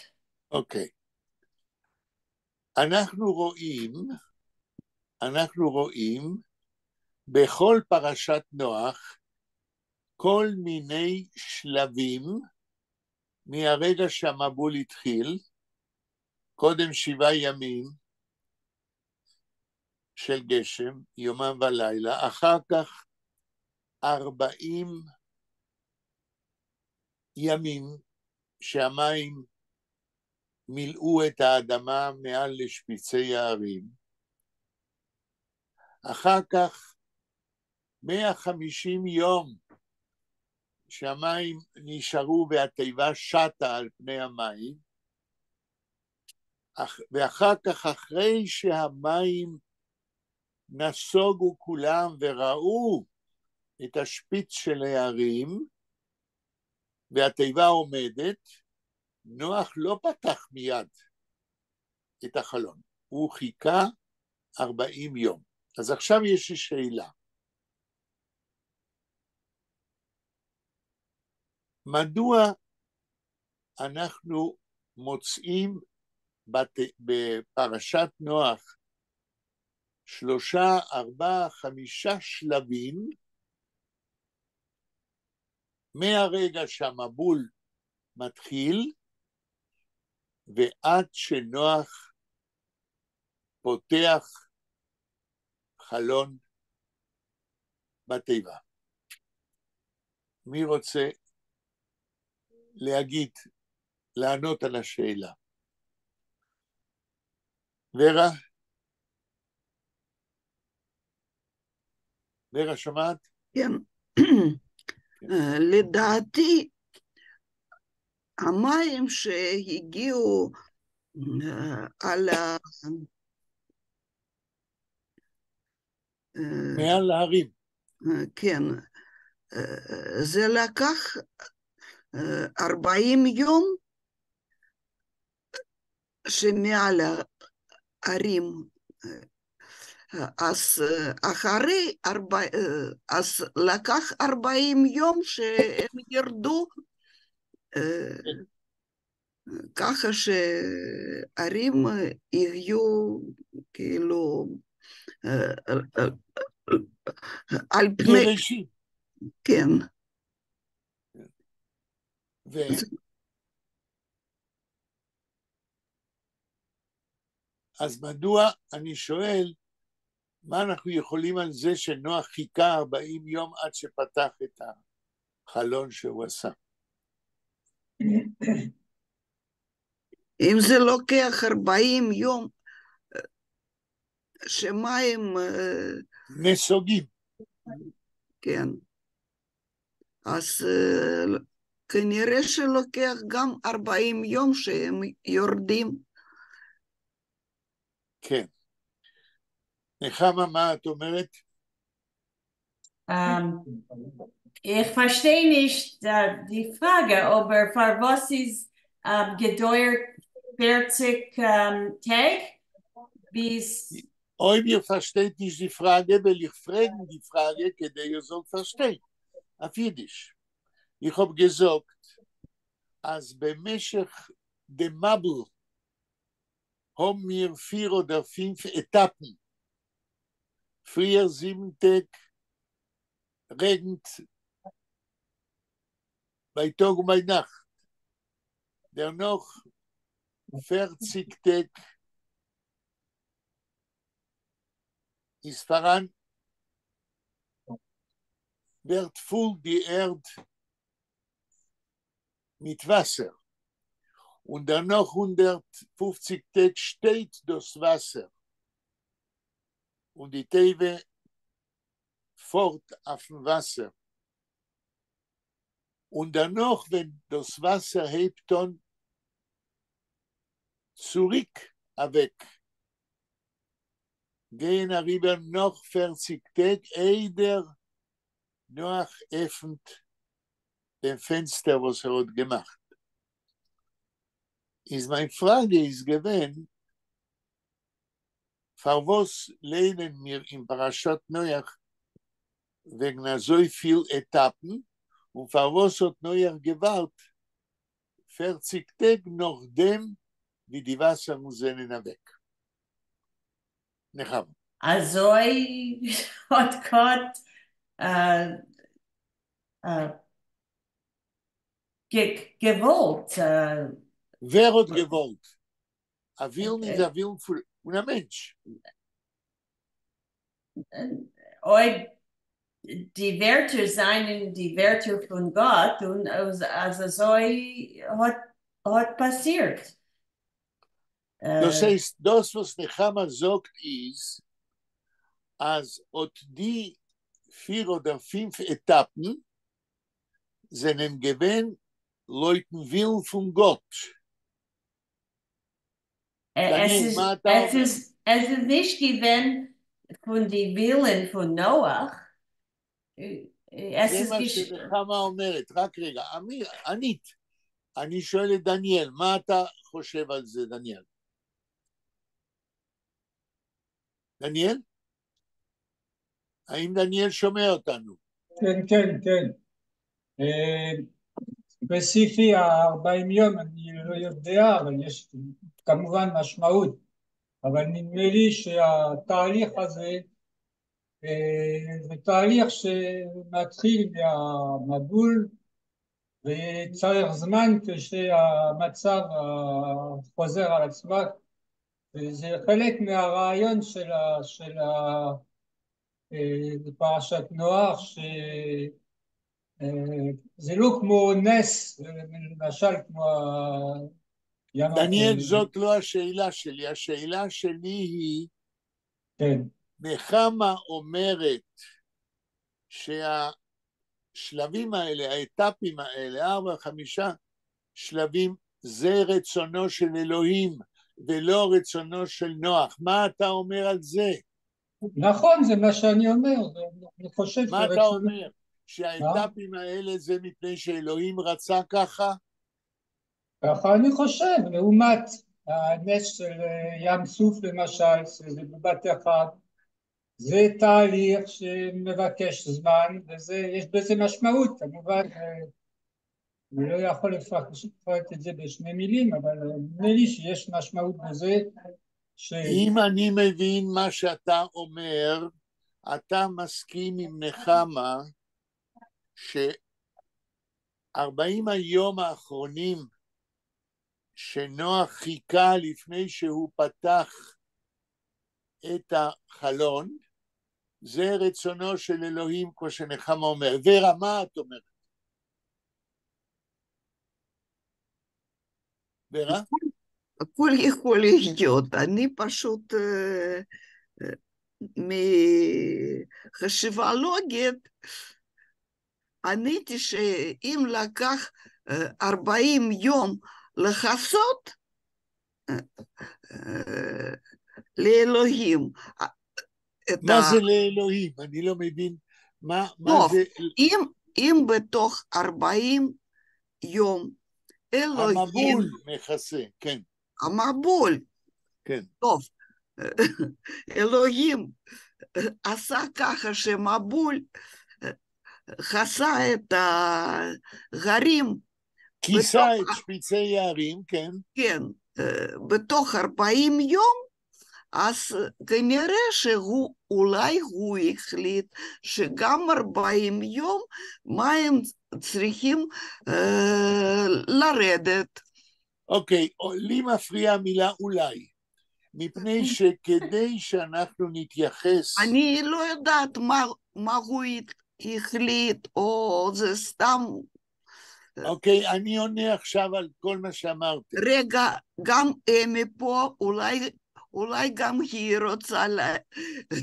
אוקיי. אנחנו רואים בכל פרשת נוח כל מיני שלבים מהרגע שהמבול התחיל, קודם 7 ימים של גשם, יומם ולילה, אחר כך 40 ימים שהמים מילאו את האדמה מעל לשפיצי ההרים, אחר כך 150 יום שהמים נשארו והתיבה שטה על פני המים, ואחר כך אחרי שהמים נסוגו כולם וראו את השפיץ של ההרים והתיבה עומדת, נוח לא פתח מיד את החלון, הוא חיכה 40 יום. אז עכשיו יש לי שאלה. מדוע אנחנו מוצאים בפרשת נוח שלושה, ארבעה, חמישה שלבים מהרגע שהמבול מתחיל ועד שנוח פותח חלון בתיבה? מי רוצה להגיד, לענות על השאלה? ורה? ורה, שמעת? כן. לדעתי, המים שהגיעו על ה... מעל ההרים. כן, זה לקח 40 יום שמעל ההרים, אז אחרי, אז לקח 40 יום שהם ירדו ככה שהרים יהיו כאילו על פני... יבשים. כן. ו... אז מדוע, אני שואל, מה אנחנו יכולים על זה שנוח חיכה 40 יום עד שפתח את החלון שהוא עשה? אם זה לוקח 40 יום, שמים... נסוגים. כן. אז כנראה שלוקח גם 40 יום שהם יורדים. כן. נחמה, מה את אומרת? איך פֿאַרשטיי נישט די פֿראַגע, אָבער פֿאַר וואָס איז געדויערט 40 טעג ביז אויב איר פֿאַרשטייט נישט די פֿראַגע, וועל איך פֿרעגן די פֿראַגע, כּדי איר זאָלט פֿאַרשטיין. אויף ייִדיש. איך האָב געזאָגט, אַז במשך דעם מבול האָבן מיר פֿיר אָדער פֿינף עטאַפּן. פֿריִער 7 טעג רעגנט בײַ טאָג און בײַ נאַכט. דערנאָך 40 טעג איז פֿאַראַן, ווערט פֿול די ערד מיט וואַסער. און דערנאך 150 טעג שטייט דאס וואסער און די תיבה פארט אויפן וואסער, און דערנאך ווען דאס וואסער הייבט אן צוריק אוועק גייען אריבער נאך 40 טעג איידער נח עפנט דעם פענסטער וואס ער האט געמאכט. איז מיין פראגע איז געווען, פארוואס לייענען מיר אין פרשת נח וועגן אזויפיל עטאפן, און פארוואס האט נח געווארט 40 טעג נאכדעם ווי די וואסערן זענען אוועק? נחמה. אזוי האט גאט געוואלט. ווער האט געוואלט? א ווילן איז א ווילן פון א מענטש. אויב די ווערטער זענען די ווערטער פון גאט און אז אזוי האט פאסירט. דאס הייסט, דאס וואס נחמה זאגט איז, אז אט די פיר אדער פינף עטאפן זענען געווען לויטן ווילן פון גאט. עס איז עס איז נישט געווען פון די ווילן פון נח. זה מה שנחמה אומרת, רק רגע, ענית, אני שואל את דניאל, מה אתה חושב על זה, דניאל? דניאל? האם דניאל שומע אותנו? כן, כן, כן. ספציפי ה-40 יום אני לא יודע, אבל יש כמובן משמעות, אבל נדמה לי שהתהליך הזה זה תהליך שמתחיל מהמבול וצריך זמן כשהמצב חוזר על עצמו, וזה חלק מהרעיון של פרשת נח, שזה לא כמו נס, למשל כמו דניאל, זאת לא השאלה שלי, השאלה שלי היא, כן. נחמה אומרת שהשלבים האלה, האטאפים האלה, ארבע, חמישה שלבים, זה רצונו של אלוהים ולא רצונו של נח. מה אתה אומר על זה? נכון, זה מה שאני אומר, אני חושב מה אתה אומר? שהאטאפים האלה זה מפני שאלוהים רצה ככה? ככה אני חושב, לעומת הנס של ים סוף למשל, שזה בבת אחת, זה תהליך שמבקש זמן, ויש בזה משמעות, כמובן, אני לא יכול לפרט את זה בשני מילים, אבל נדמה לי שיש משמעות בזה. אם אני מבין מה שאתה אומר, אתה מסכים עם נחמה ש-40 היום האחרונים שנוח חיכה לפני שהוא פתח את החלון, זה רצונו של אלוהים, כמו שנחמה אומר. ורה, מה את אומרת? ורה? הכל יכול להיות, אני פשוט מחשיבה לוגית עניתי שאם לקח 40 יום לכסות לאלוהים. מה זה לאלוהים? אני לא מבין מה זה. אם בתוך 40 יום אלוהים... המבול מכסה, כן. המבול. כן. טוב, אלוהים עשה ככה שמבול חסה את ההרים. כיסה את שפיצי ההרים, כן. כן, בתוך 40 יום, אז כנראה שהוא, אולי הוא החליט שגם 40 יום מים צריכים לרדת. אוקיי, לי מפריעה המילה אולי, מפני שכדי שאנחנו נתייחס... אני לא יודעת מה הוא החליט, או זה סתם... אוקיי, אני עונה עכשיו על כל מה שאמרתי. רגע, גם אמי פה, אולי גם היא רוצה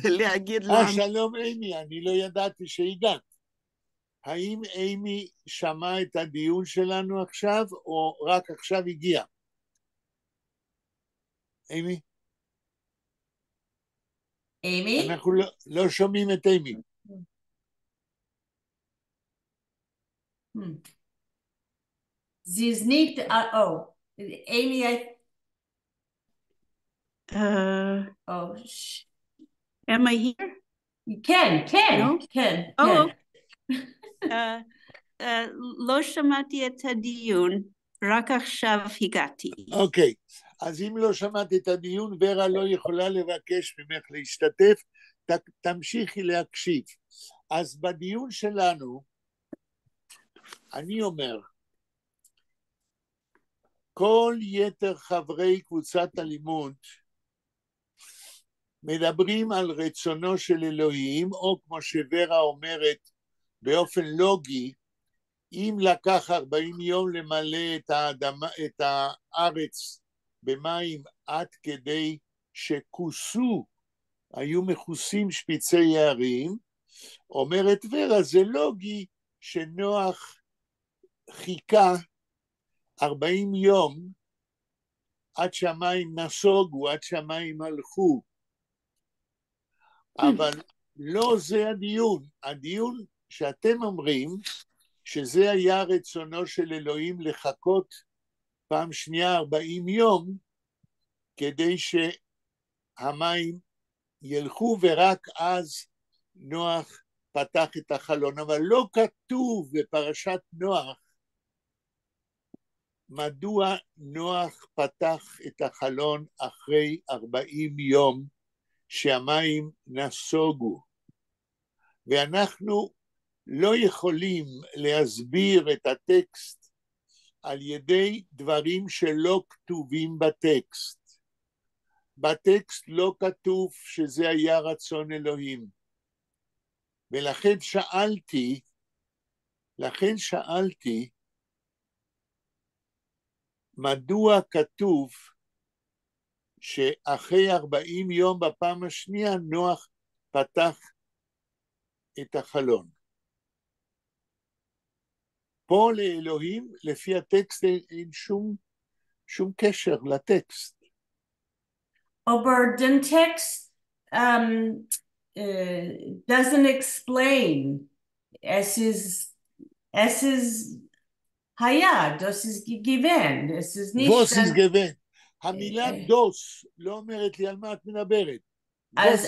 להגיד לנו. שלום אמי, אני לא ידעתי שהגעת. האם אמי שמעה את הדיון שלנו עכשיו, או רק עכשיו הגיעה? אמי? אמי? אנחנו לא שומעים את אמי. זי איז ניט, oh, Amy, I... Oh, Am I here? כן, כן, No? כן, Oh, כן. לא שמעתי את הדיון, רק עכשיו הגעתי. אוקיי, אז אם לא שמעת את הדיון, ורה לא יכולה לבקש ממך להשתתף, תמשיכי להקשיב. אז בדיון שלנו, אני אומר, כל יתר חברי קבוצת הלימוד מדברים על רצונו של אלוהים, או כמו שוורה אומרת באופן לוגי, אם לקח 40 יום למלא את האדמה, את הארץ במים עד כדי שכוסו, היו מכוסים שפיצי הערים, אומרת ורה, זה לוגי שנוח חיכה 40 יום עד שהמים נסוגו, עד שהמים הלכו. אבל לא זה הדיון. הדיון שאתם אומרים, שזה היה רצונו של אלוהים לחכות פעם שנייה 40 יום, כדי שהמים ילכו, ורק אז נוח פתח את החלון. אבל לא כתוב בפרשת נוח, מדוע נוח פתח את החלון אחרי 40 יום שהמים נסוגו. ואנחנו לא יכולים להסביר את הטקסט על ידי דברים שלא כתובים בטקסט. בטקסט לא כתוב שזה היה רצון אלוהים. ולכן שאלתי, מדוע כתוב שאחרי 40 יום בפעם השנייה נוח פתח את החלון. פה לאלוהים, לפי הטקסט, אין שום קשר לטקסט. אבער דעם טעקסט doesn't explain. עס איז היה, דאָס איז געווען, עס איז נישט... וואָס איז געווען. המילה דאָס לא אומרת לי על מה את מדברת. אז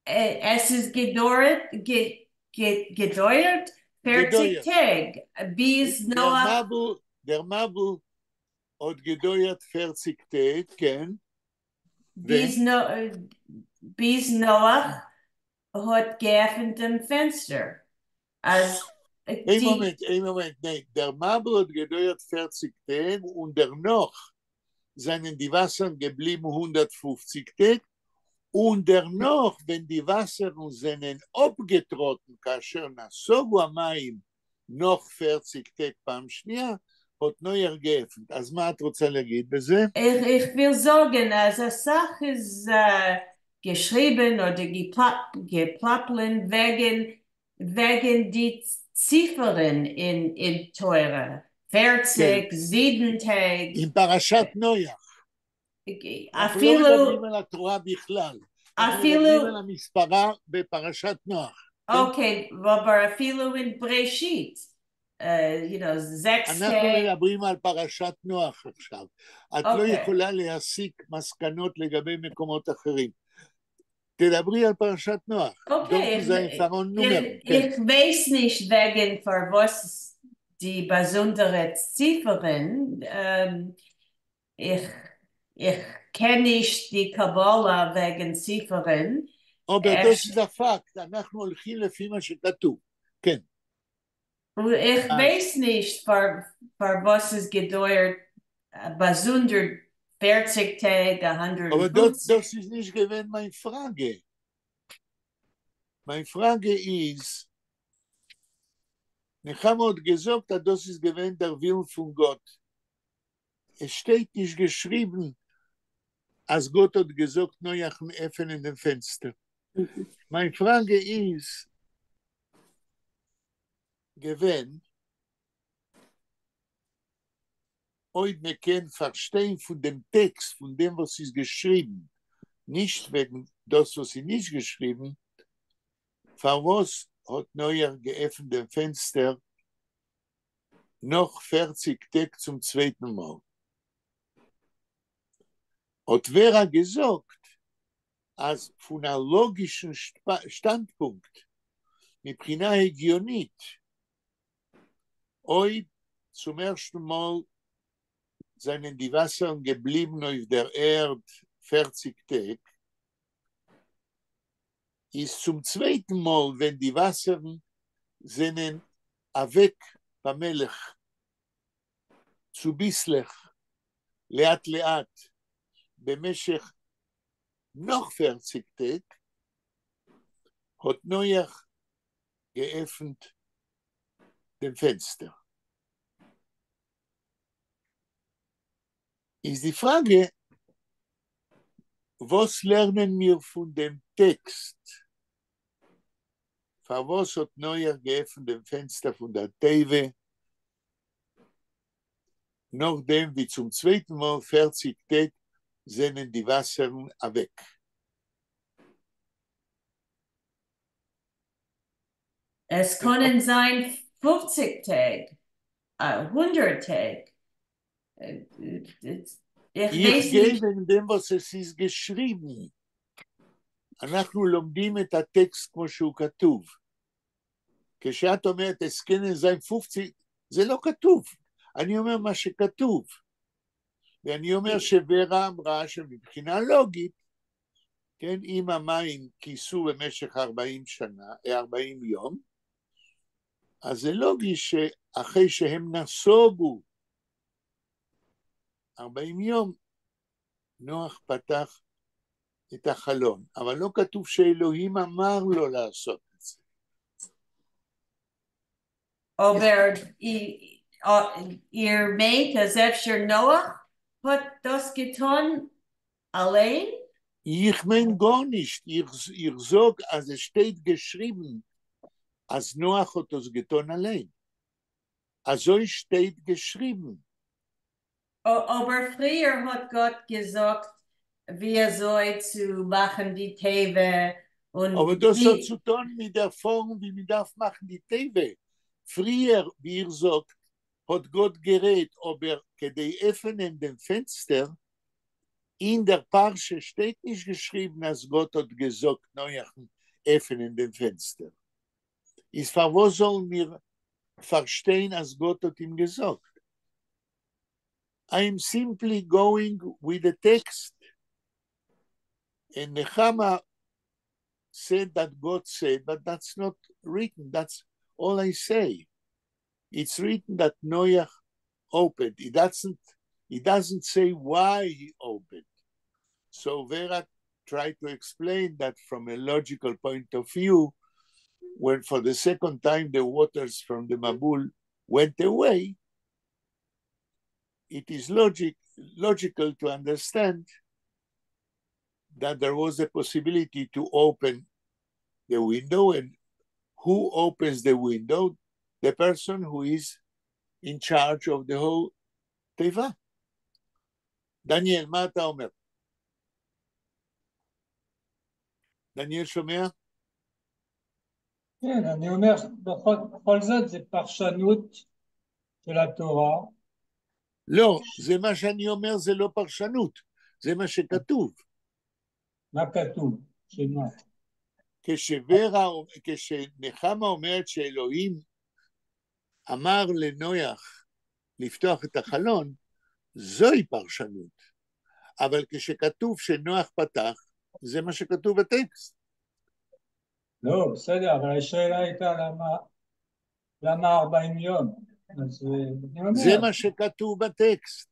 עס איז געדויערט, געדויערט, פערציק טעג, ביז נוח... דער מבול האָט געדויערט פערציק טעג, כן. ביז נוח האָט געעפנט דעם פענצטער. אז... איין מאָמענט, איין מאָמענט, ניין, דער מבול האָט געדויערט פערציק טעג און דערנאָך זײַנען די וואַסערן געבליבן 150 טעג, און דערנאָך, ווען די וואַסערן זענען אָפּגעטראָטן, כאשר נסוגו המים נאָך פערציק טעג פעם שנייה, האָט נוח געעפנט. אז מה את רוצה להגיד בזה? איך וויל זאָגן, אַז אַ סך איז געשריבן אָדער געפּלאַפּלען וועגן די ציפערן אין תורה, 40, 7 טעג. עם פרשת נוח. אפילו... אנחנו לא מדברים על התורה בכלל. אנחנו מדברים על המספרה בפרשת נוח. אוקיי, אבל אפילו אין בראשית. You know, אנחנו מדברים על פרשת נוח עכשיו. את לא יכולה להסיק מסקנות לגבי מקומות אחרים. תדברי על פרשת נוח. אוקיי, איך ווייס נישט וועגן פאַר וואָס די באַזונדערע ציפערן, איך קען נישט די קבלה וועגן ציפערן. אבער דאָס איז אַ פאַקט, אנחנו הולכים לפי מה שכתוב, כן. איך ווייס נישט פאַר וואָס עס געדויערט באַזונדער 40 טעג, 150. אבער דאָס איז נישט געווען מיין פראַגע. מיין פראַגע איז, נחמה האט געזאגט אז דאס איז געווען דער ווילן פון גאט. עס שטייט נישט געשריבן אז גאט האט געזאגט נוח'ן עפענען דעם פענסטער. מיין פראגע איז געווען אויב מען קען פארשטיין פון דעם טעקסט, פון דעם וואס איז געשריבן, נישט וועגן דאס וואס איז נישט געשריבן, פארוואס האט נוח געעפנט דעם פענסטער נאך פערציג טעג צום צווייטן מאל? האט ווערא געזאגט אז פון א לאגישן שטאנדפונקט, מבחינה הגיונית, אויב צום ערשטן מאל זענען די וואסערן געבליבן אויף דער ערד פערציג טעג, איז צום צווייטן מאל ווען די וואסערן זענען אוועק פאמעליך, צוביסלעך, לאט לאט, במשך נאך פערציג טעג, האט נוח געעפנט דעם פענסטער. איז די פראגע, וואס לערנען מיר פון דעם טעקסט? פארוואס האט נוח געעפנט דעם פענסטער פון דער תיבה נאכדעם ווי צום צווייטן מאל פערציג טעג זענען די וואסערן אוועק? עס קענען זיין פופציג טעג, הונדערט טעג, איך גיי וועגן דעם וואס עס איז געשריבן, אנחנו לומדים את הטקסט כמו שהוא כתוב. כשאת אומרת עס קענען זיין פופציג, זה לא כתוב, אני אומר מה שכתוב. ואני אומר שוורה אמרה שמבחינה לוגית, כן, אם המים כיסו במשך 40 שנה, 40 יום, אז זה לוגי שאחרי שהם נסוגו 40 יום, נוח פתח את החלון, אבל לא כתוב שאלוהים אמר לו לעשות את זה. אבער איר מיינט אז אפשר נוח האט דאס געטון אליין? איך מיין גארנישט, איך זאג אז עס שטייט געשריבן אז נוח האט דאס געטון אליין. אזוי שטייט געשריבן. אבער פריער האט גאט געזאגט ווי אזוי צו מאכן די תיבה און אבער דאס האט צו טון מיט דער פארם ווי מען דארף מאכן די תיבה. פריער, ווי איר זאגט, האט גאט גערעדט, אבער כדי עפענען דעם פענסטער, אין דער פרשה שטייט נישט געשריבן אז גאט האט געזאגט נוח'ן עפענען דעם פענסטער. איז פארוואס זאלן מיר פארשטיין אז גאט האט אים געזאגט? I am simply going with the text. And Nechama said that God said, but that's not written. That's all I say. It's written that Noach opened. It doesn't say why he opened. So Vera tried to explain that from a logical point of view, when for the second time the waters from the Mabul went away, it is logical to understand that there was a possibility to open the window, and who opens the window? The person who is in charge of the whole תיבה. דניאל, מה אתה אומר? דניאל שומע? כן, אני אומר, בכל זאת זה פרשנות של התורה. לא, זה מה שאני אומר, זה לא פרשנות, זה מה שכתוב. מה כתוב? שמה? כשוורה, כשנחמה אומרת שאלוהים אמר לנוח לפתוח את החלון, זוהי פרשנות. אבל כשכתוב שנוח פתח, זה מה שכתוב בטקסט. לא, בסדר, אבל השאלה הייתה למה 40 יום? אז אני אומר... זה מה שכתוב בטקסט.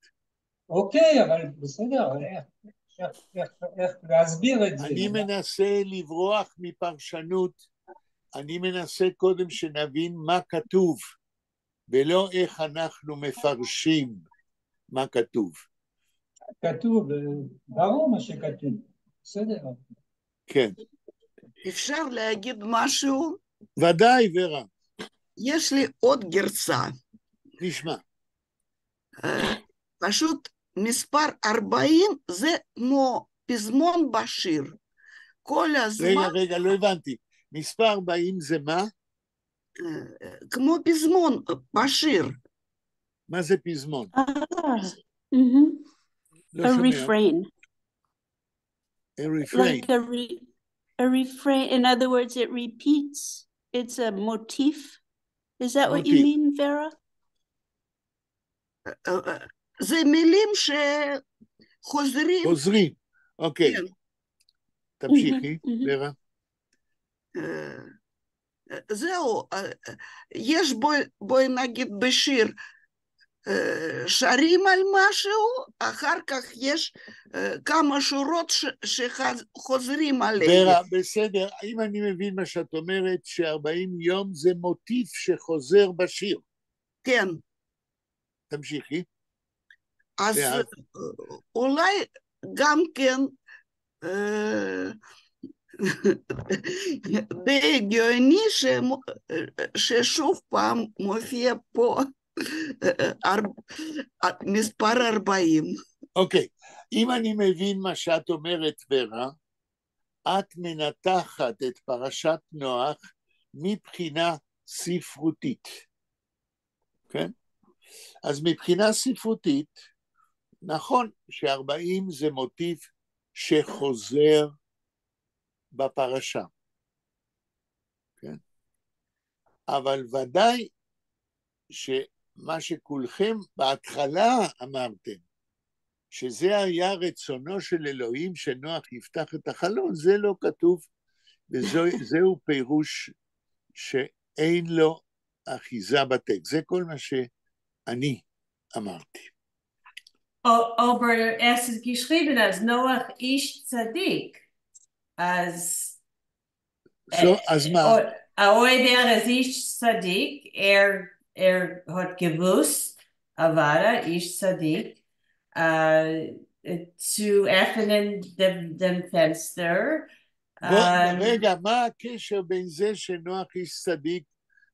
אוקיי, אבל בסדר, איך להסביר את זה? אני מנסה לברוח מפרשנות. אני מנסה קודם שנבין מה כתוב, ולא איך אנחנו מפרשים מה כתוב. כתוב, ברור מה שכתוב, בסדר. כן. אפשר להגיד משהו? ודאי, ורה. יש לי עוד גרסה. נשמע. פשוט מספר 40 זה כמו פזמון בשיר. כל הזמן... רגע, רגע, לא הבנתי. מספר 40 זה מה? כמו פזמון בשיר. מה זה פזמון? לא A שומע. refrain. A refrain. Like a refrain. In other words, it repeats. It's a motif. Is that what you מוטיף. mean, Vera? זה מילים שחוזרים. חוזרים, אוקיי. כן. תמשיכי, ורה. זהו, יש בואי נגיד בשיר, שרים על משהו, אחר כך יש כמה שורות שחוזרים עליהן. ורה, בסדר, אם אני מבין מה שאת אומרת, ש-40 יום זה מוטיף שחוזר בשיר. כן. תמשיכי. אז אולי גם כן די הגיוני ששוב פעם מופיע פה מספר 40. אוקיי, אם אני מבין מה שאת אומרת, ורה, את מנתחת את פרשת נוח מבחינה ספרותית, כן? אז מבחינה ספרותית, נכון ש-40 זה מוטיב שחוזר בפרשה, כן? אבל ודאי שמה שכולכם בהתחלה אמרתם, שזה היה רצונו של אלוהים שנוח יפתח את החלון, זה לא כתוב, וזהו פירוש שאין לו אחיזה בטקסט. זה כל מה שאני אמרתי. אָבער עס איז געשריבן אַז נח איש צדיק, אז... אז מה? אויב ער איז איש צדיק, ער האָט געוווּסט, אַוודאי, איש צדיק, צו עפֿענען דעם פֿענצטער. רגע, מה הקשר בין זה שנוח איש צדיק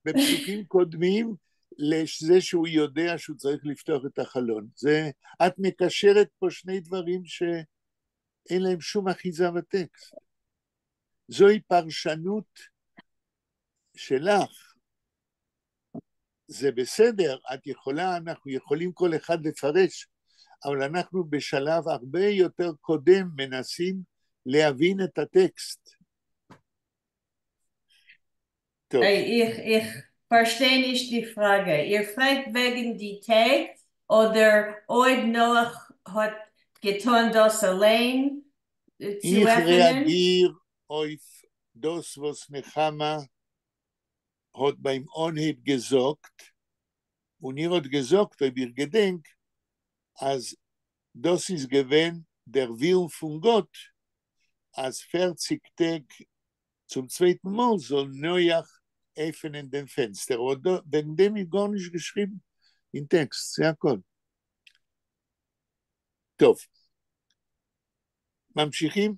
בפסוקים קודמים לזה שהוא יודע שהוא צריך לפתוח את החלון? זה, את מקשרת פה שני דברים שאין להם שום אחיזה בטקסט. זוהי פרשנות שלך. זה בסדר, את יכולה, אנחנו יכולים כל אחד לפרש, אבל אנחנו בשלב הרבה יותר קודם מנסים להבין את הטקסט. טוב. איך פֿאַרשטיי נישט די פֿראַגע. איר פֿרעגט וועגן די טעג אָדער אויב נוח האָט געטאָן דאָס אַליין צו איך עפֿענען? רעאַגיר אויף דאָס וואָס נחמה האָט בײַם אָנהייב געזאָגט, און איר האָט געזאָגט, אויב איך געדענק, אַז דאָס איז געווען דער ווילן פֿון גאָט, אַז 40 טעג צום צווייטן מאָל זאָל נוח עפֿענען דעם פֿענצטער. אָבער וועגן דעם איז גאָרנישט געשריבן אין טעקסט, זה הכול. טוב, ממשיכים?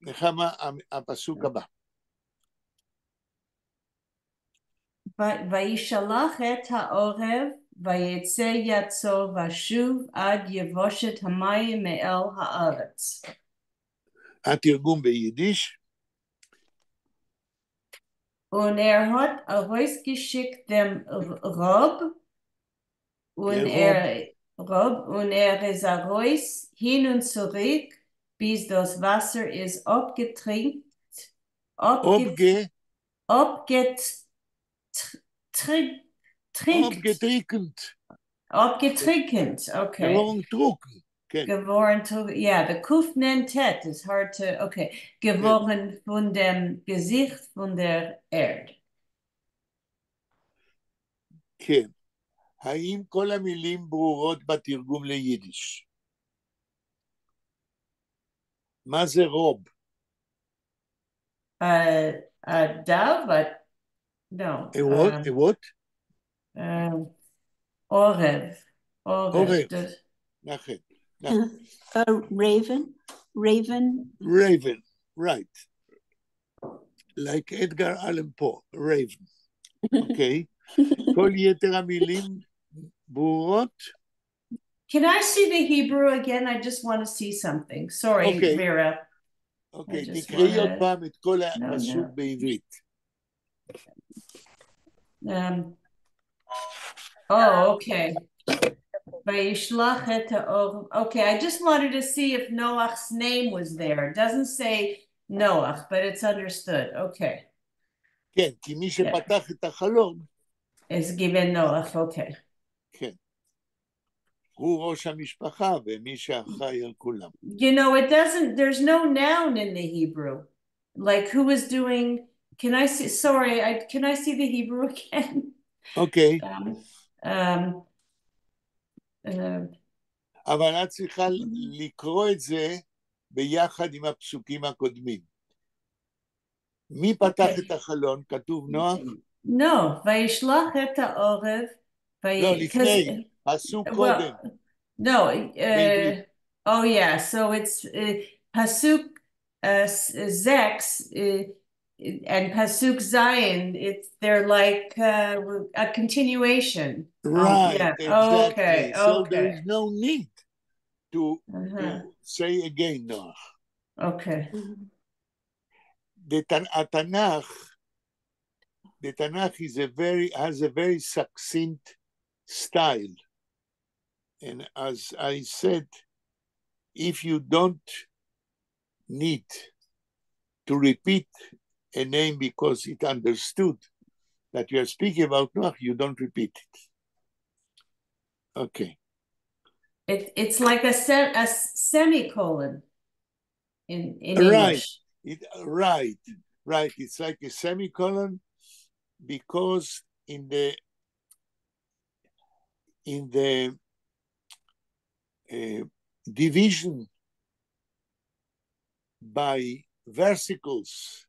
נחמה, הפסוק הבא. וישלח את העורב, ויצא יצור ושוב עד יבושת המים מעל הארץ. התרגום ביידיש. און ער האָט אַרויסגעשיקט דעם ראָב, און ראָב, און ער איז אַרויס הין און צוריק, ביז דאָס וואַסער איז אָפּגעטרינקט, אָפּגעטריקנט. אָפּגעטריקנט, okay. געוואָרן טרוקן, כן. געוואָרן טרוקן, yeah, the קוף נון טית is hard to, okay. געוואָרן פֿון דעם געזיכט פֿון דער ערד. כן. האם כל המילים ברורות בתרגום ליידיש? מה זה רוב? A dove? A, no. A what? A what? עורב. עורב. עורב. נכון. A raven? Raven? Raven, right. Like Edgar Allan Poe, raven. אוקיי. כל יתר המילים ברורות? Can I see the Hebrew again? I just want to see something. Sorry, Okay. Vera. אוקיי, just תקראי עוד פעם את כל no. הפסוק בעברית. Oh, okay. וישלח את העורב. Okay, I just wanted to see if Noach's name was there. It doesn't say Noach, but it's understood. Okay. כן, כי מי שפתח את החלון, איז געווען נח, okay. כן. הוא ראש המשפחה ומי שאחראי על כולם. It doesn't, there's no noun in the Hebrew. Like who is doing, can I see, sorry, can I see the Hebrew again? אוקיי. אבל את צריכה לקרוא את זה ביחד עם הפסוקים הקודמים. מי פתח את החלון? כתוב נוח? No, וישלח את העורב. לא, לפני, פסוק קודם. No, oh yeah, so it's פסוק זעקס and פסוק זיין, they're like a continuation. Right, yeah. Exactly. So there is no need to say again Noach. The התנ"ך, the Tanakh has a very succinct style. And as I said, if you don't need to repeat a name because it understood that you are speaking about Noach, you don't repeat it. Okay. It's like a semicolon in English. Right. It's like a semicolon because in the division by versicles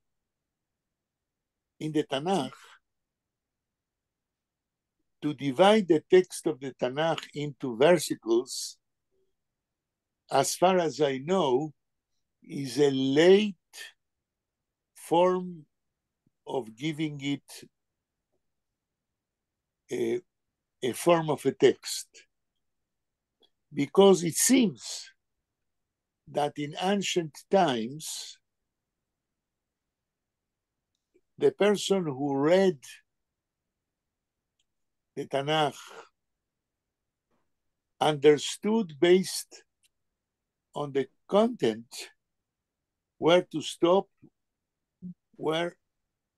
in the Tanakh, to divide the text of the Tanakh into versicles, as far as I know, is a late form of giving it a form of a text. Because it seems that in ancient times, the person who read the Tanakh understood based on the content where to stop, where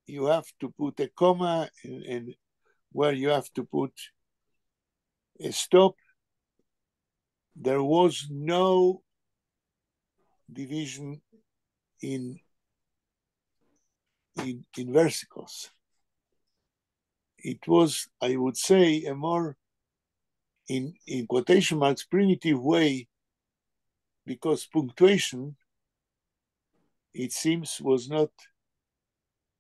you have to put a comma, and where you have to put a stop. There was no division in versicles. It was, I would say, a more, in quotation marks, primitive way, because punctuation, it seems, was not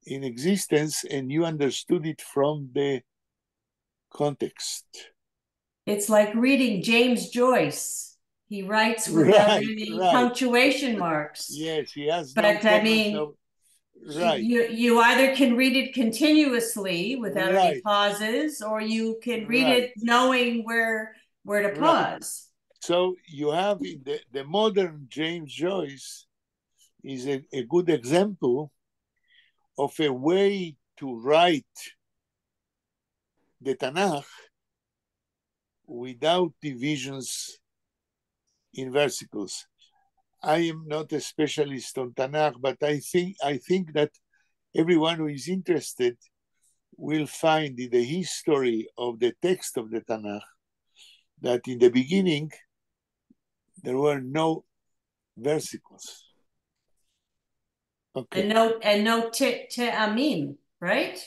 in existence, and you understood it from the context. It's like reading James Joyce. He writes without any punctuation marks. Yes, he has no But I commas, mean, no. Right. you either can read it continuously without any pauses, or you can read it knowing where to pause. So you have in the modern James Joyce is a good example of a way to write the Tanakh without divisions in versicles. I am not a specialist on Tanakh, but I think that everyone who is interested will find in the history of the text of the Tanakh that in the beginning there were no versicles. Okay. And no טעמים, right?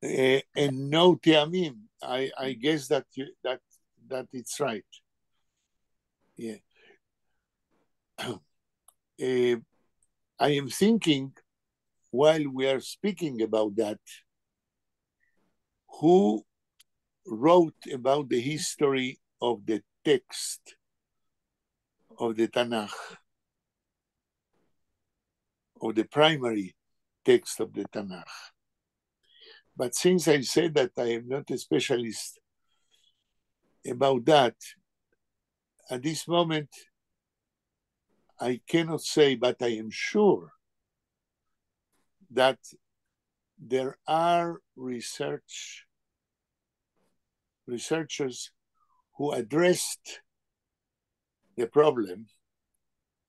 And no טעמים. I guess that it's right. Yeah. I am thinking while we are speaking about that, who wrote about the history of the text of the Tanakh, of the primary text of the Tanakh. But since I said that I am not a specialist about that, at this moment, I cannot say, but I am sure that there are researchers who addressed the problem,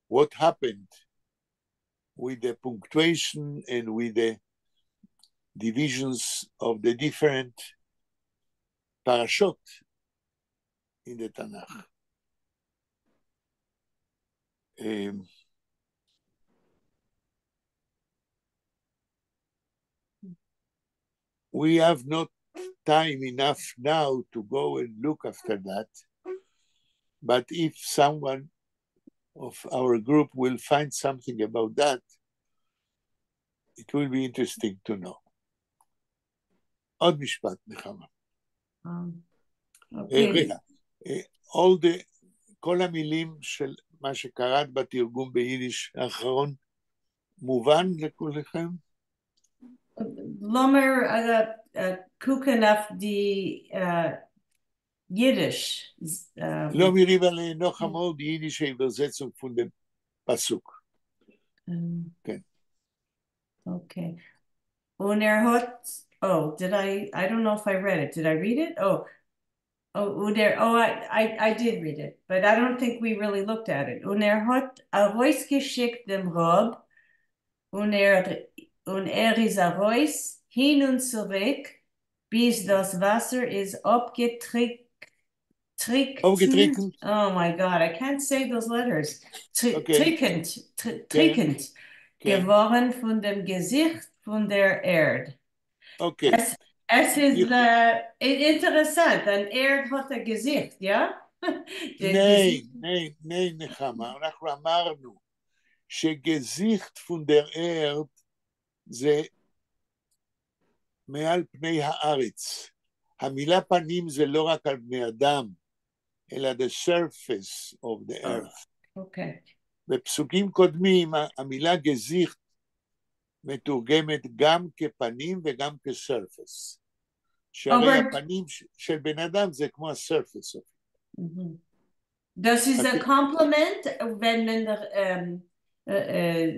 what happened with the punctuation and with the divisions of the different פרשות in the Tanakh. We have not time enough now to go and look after that, but if someone of our group will find something about that, it will be interesting to know. עוד משפט, נחמה. רגע, all the, כל המילים של מה שקראת בתרגום ביידיש האחרון, מובן לכולכם? לאָמיר קוקן אויף די ייִדיש. לאָמיר איבערלייענען נאָך אַ מאָל די ייִדישע איבערזעצונג פֿון דעם פּסוק. כן. Okay. און ער האָט, oh, did I, I don't know if I read it. Did I read it? Oh, און ער, oh, I did read it, but I don't think we really looked at it. און ער האָט אַרויסגעשיקט דעם ראָב און ער איז אַרויס הין און צוריק, ביז דאָס וואַסער איז אָפּגעטריקנט. אָפּגעטריקנט. Oh my God, I can't say those letters. Okay. טריקנט, טריקנט, געוואָרן פֿון דעם געזיכט פֿון דער ערד. אוקיי. עס איז אינטערעסאַנט, אַן ערד האָט אַ געזיכט, יאָ? ניין, ניין, ניין, נחמה, אנחנו אמרנו שגעזיכט פֿון דער ערד זה מעל פני הארץ. המילה פנים זה לא רק על בני אדם, אלא the surface of the earth. אוקיי. בפסוקים קודמים המילה געזיכט מתורגמת גם כפנים וגם כ surface. שהרי הפנים של בן אדם זה כמו ה surface. דאָס איז אַ קאָמפּלימענט, ווען מען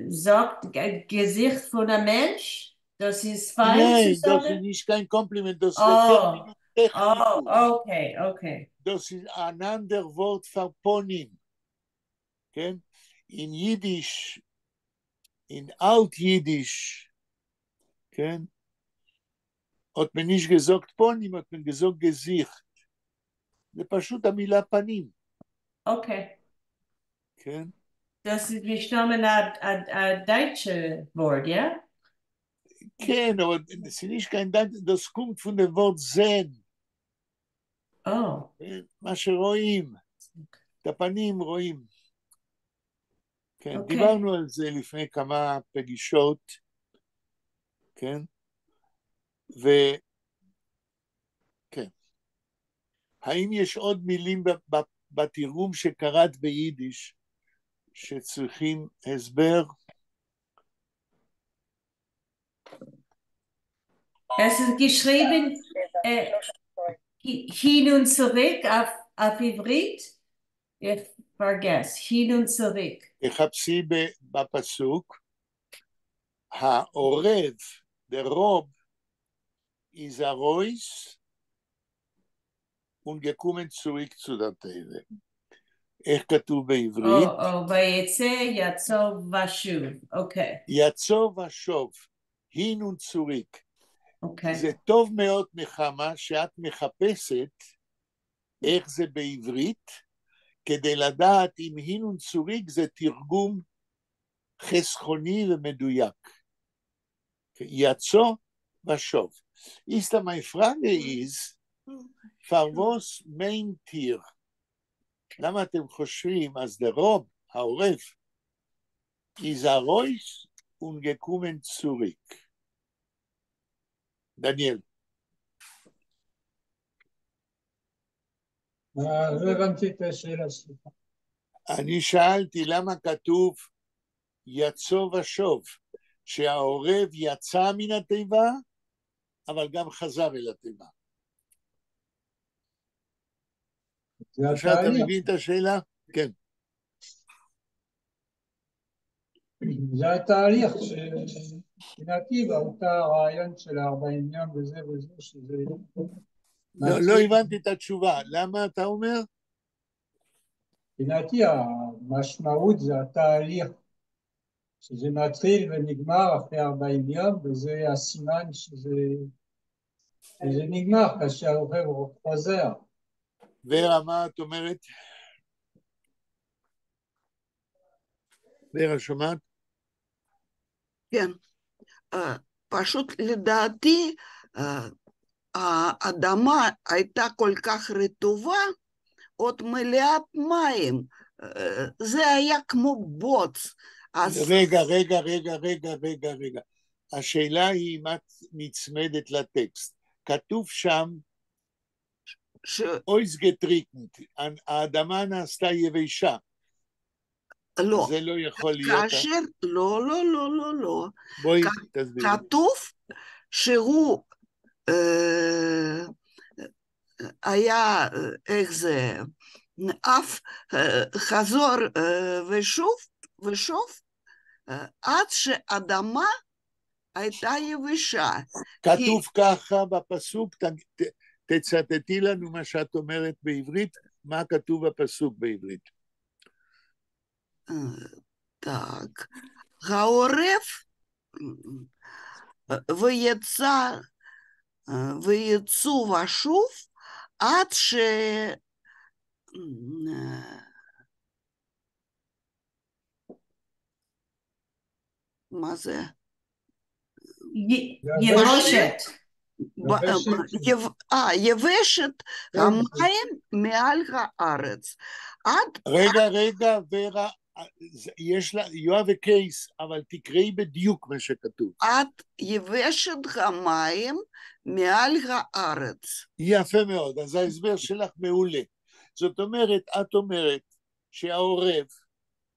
זאָגט געזיכט פֿון אַ מענטש? דאָס איז פֿײַן ניין, דאָס איז נישט קיין קאָמפּלימענט, דאָס איז Oh, okay. דאָס איז אַן אַנדער וואָרט פֿאַר פּנים. כן? אין ייִדיש, אין אַלט־ייִדיש, כן? האָט מען נישט געזאָגט פּנים, האָט מען געזאָגט געזיכט. זה פשוט המילה פנים. אוקיי. כן? דאָס איז מסתּמא אַ דײַטשע וואָרט, יאָ? כן, אָבער עס איז נישט קיין דײַטש, דאָס קומט פֿון דעם וואָרט זען. Oh. מה שרואים, את הפנים רואים. כן, okay. דיברנו על זה לפני כמה פגישות, כן? ו... כן. האם יש עוד מילים בתרגום שקראת ביידיש שצריכים הסבר? עס איז געשריבן הין און צוריק אויף עבֿרית. איך פֿאַרגעס, הין און צוריק. תחפשי בפסוק, העורב, דער ראָב, איז אַרויס און געקומען צוריק צו דער תּיבֿה. איך כתוב בעברית? או, ויצא יצוא ושוב, אוקיי. יצוא ושוב, הין און צוריק. אוקיי. זה טוב מאוד, נחמה, שאת מחפשת איך זה בעברית, כדי לדעת אם הין און צוריק זה תרגום חסכוני ומדויק. יצוא ושוב. איז מײַן פֿראַגע איז, פֿאַר וואָס מיינט איר? למה אתם חושבים, אַז דער ראָב, העורב, איז אַרויס און געקומען צוריק. דניאל. לא הבנתי את השאלה, סליחה. אני שאלתי למה כתוב יצא ושוב, שהעורב יצא מן התיבה, אבל גם חזר אל התיבה. עכשיו אתה מבין את השאלה? כן. זה התהליך שמבחינתי באותה הרעיון של 40 יום וזה וזה, שזה... לא הבנתי את התשובה, למה אתה אומר? מבחינתי המשמעות זה התהליך, שזה מתחיל ונגמר אחרי 40 יום, וזה הסימן שזה נגמר כאשר העורב חוזר. ורה, מה את אומרת? ורה, שומעת? כן, פשוט לדעתי האדמה הייתה כל כך רטובה, עוד מלאת מים, זה היה כמו בוץ. אז... רגע, רגע, רגע, רגע, רגע, רגע. השאלה היא אם את נצמדת לטקסט. כתוב שם, אויסגעטריקנט, האדמה נעשתה יבשה. לא. זה לא יכול להיות. כאשר, לא, לא, לא, לא, לא. בואי תסבירי. כתוב שהוא היה, איך זה, אף חזור ושוב, ושוב, עד שאדמה הייתה יבשה. כתוב ככה בפסוק, תצטטי לנו מה שאת אומרת בעברית, מה כתוב בפסוק בעברית. Так, העורב ויצא, ויצאו ושוב עד ש... מה זה? יבושת. יבשת המים מעל הארץ. רגע, רגע, ורה, יש לה, you have a case, אבל תקראי בדיוק מה שכתוב. עד יבשת המים מעל הארץ. יפה מאוד, אז ההסבר שלך מעולה. זאת אומרת, את אומרת שהעורב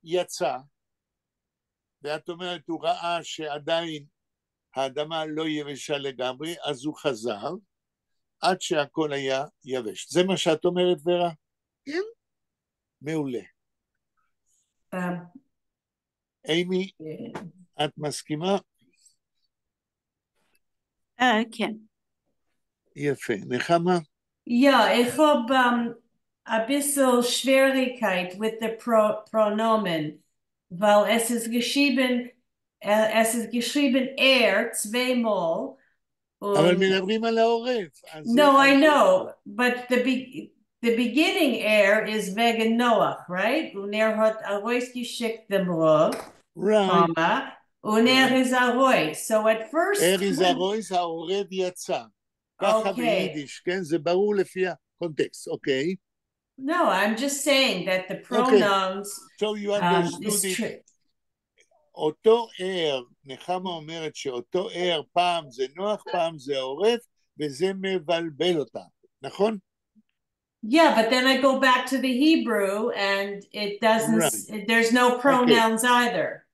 יצא, ואת אומרת, הוא ראה שעדיין האדמה לא יבשה לגמרי, אז הוא חזר, עד שהכל היה יבש. זה מה שאת אומרת, ורה? כן. מעולה. אימי, את מסכימה? כן. יפה. נחמה? יא, איך האָב אַ ביסל שוועריקייט with the פּראָנאָמען, ווײַל עס איז געשריבן, עס איז געשריבן ער צוויי מאָל. אבל מדברים על העורב. No, I know, but the beginning ער איז וועגן נח, right? און ער האָט אַרויסגעשיקט דעם ראָב, comma, און ער איז אַרויס. So at first... ער איז אַרויס, העורב יצא. ככה ביידיש, כן? זה ברור לפי הקונטקסט, אוקיי. No, I'm just saying that the pronouns So you understood it. אותו ער, נחמה אומרת שאותו ער פעם זה נוח, פעם זה העורב, וזה מבלבל אותה, נכון? Yeah, but then I go back to the Hebrew and it doesn't, right. There's no pronouns either.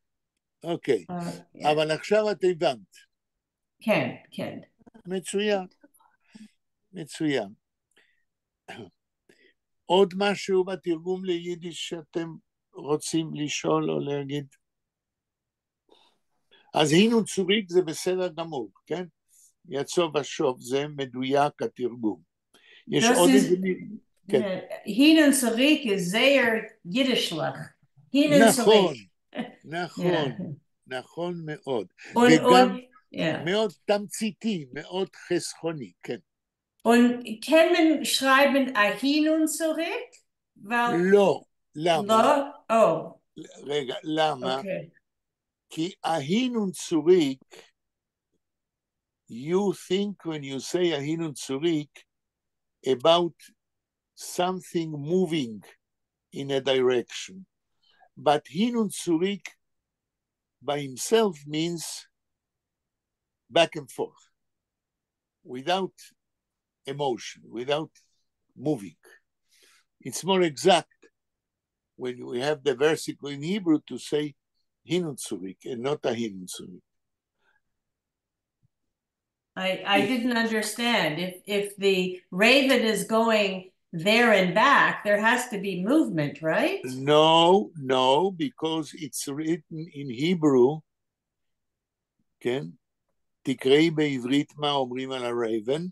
אוקיי, אבל עכשיו את הבנת. כן, כן. מצוין, מצוין. עוד משהו בתרגום ליידיש שאתם רוצים לשאול או להגיד? אז הין און צוריק זה בסדר גמור, כן? יצא ושוב, זה מדויק התרגום. יש עוד איזה... כן. הין און צוריק איז זייער יידישלעך. נכון, נכון, נכון מאוד. וגם מאוד תמציתי, מאוד חסכוני, כן. און קען מען שרײַבן אַהין און צוריק? לא, למה? לא? או. רגע, למה? כי אַהין און צוריק, you think when you say אַהין און צוריק about something moving in a direction. But הין און צוריק by himself means back and forth, without emotion, without moving. It's more exact when we have the versicle in Hebrew to say הין און צוריק and not אַהין און צוריק. I didn't understand. If the raven is going there and back, there has to be movement, right? No, no, because it's written in Hebrew, כן? תקראי בעברית מה אומרים על ה raven.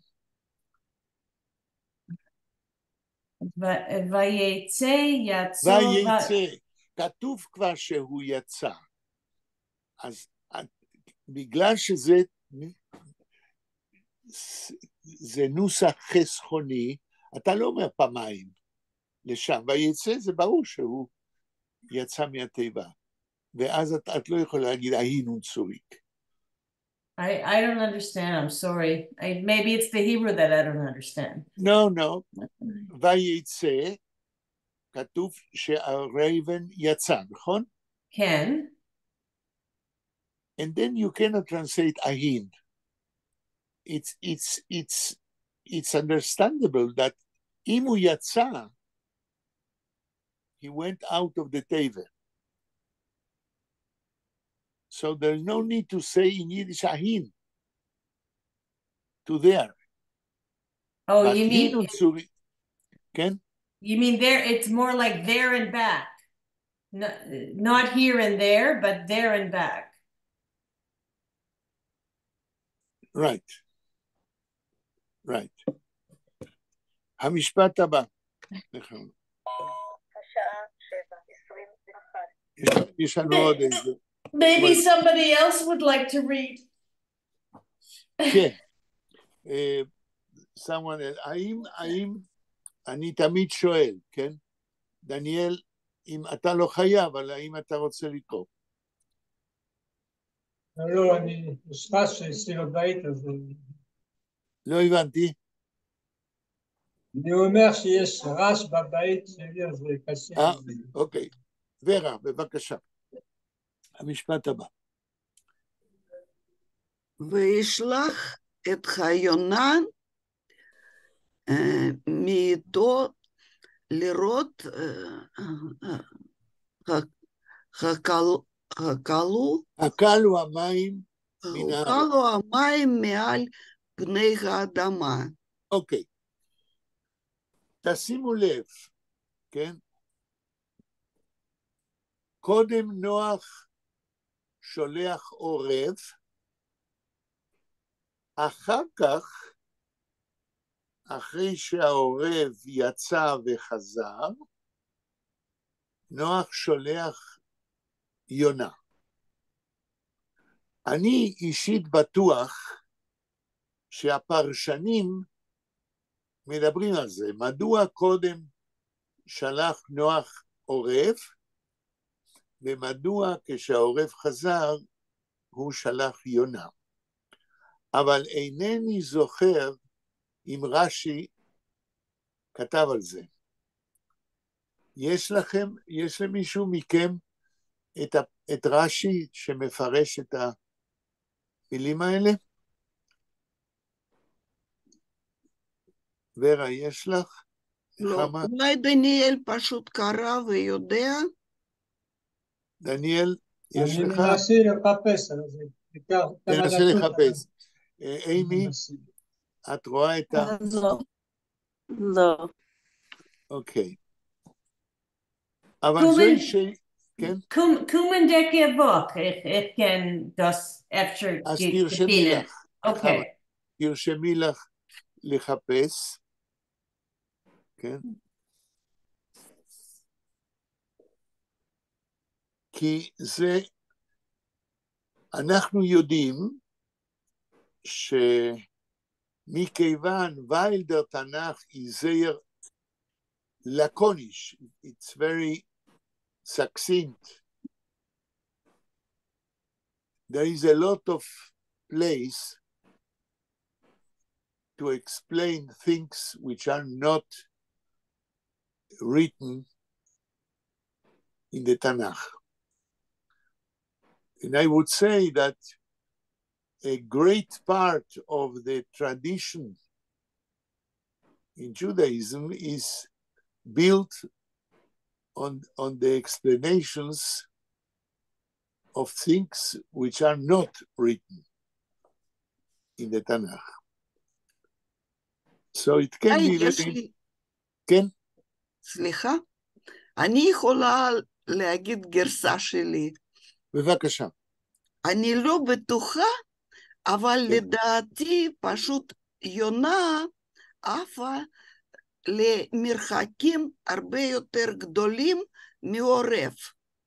ויצא יצא. ויצא. כתוב כבר שהוא יצא. אז בגלל שזה זה נוסח חסכוני, אתה לא אומר פעמיים לשם, ויצא זה ברור שהוא יצא מהתיבה, ואז את לא יכולה להגיד אַהין און צוריק. I don't understand, I'm sorry. Maybe it's the Hebrew that I don't understand. No, no. ויצא, כתוב שה raven יצא, נכון? כן. And then you cannot translate אַהין. It's understandable that אם הוא יצא, he went out of the תיבה. So there's no need to say in Yiddish אַהין, to there. Oh, you mean כן? You mean there, it's more like there and back. No, not here and there, but there and back. Right. Right. המשפט הבא. יש לנו עוד איזה... Maybe somebody else would like to read. כן. Someone else. האם, אני תמיד שואל, כן? דניאל, אם אתה לא חייב, אבל האם אתה רוצה לקרוא? לא, אני, יש רעש אצלי בבית, אז... לא הבנתי. אני אומר שיש רעש בבית שלי, אז זה קשה. אוקיי. ורה, בבקשה. המשפט הבא. וישלח את היונה מאיתו לראות הקלו הקלו המים מן הארץ. הקלו המים מעל פני האדמה. אוקיי. תשימו לב, כן? קודם נוח שולח עורב, אחר כך, אחרי שהעורב יצא וחזר, נוח שולח יונה. אני אישית בטוח שהפרשנים מדברים על זה. מדוע קודם שלח נוח עורב, ומדוע כשהעורב חזר הוא שלח יונה. אבל אינני זוכר אם רש"י כתב על זה. יש לכם, יש למישהו מכם את רש"י שמפרש את המילים האלה? ורה, יש לך? לא, אולי דניאל פשוט קרא ויודע? דניאל, יש לך? אני מנסה לחפש, אבל זה ייקח כמה תנסה דקות. לחפש. אימי, את רואה את ה... לא. לא. אוקיי. אבל זוהי ש... כן? קומענדיקע וואָך, איך קען דאָס אפשר אז תרשמי לך. אוקיי. תרשמי לך לחפש. כן? כי זה, אנחנו יודעים שמכיוון ווײַל דער תנ"ך איז זייער לאַקאָניש, it's very succinct. There is a lot of place to explain things which are not written in the Tanakh. And I would say that a great part of the tradition in Judaism is built on the explanations of things which are not written in the Tanakh. So it can be very. כן? סליחה? אני יכולה להגיד גרסה שלי. בבקשה. אני לא בטוחה, אבל כן. לדעתי פשוט יונה עפה למרחקים הרבה יותר גדולים מעורב.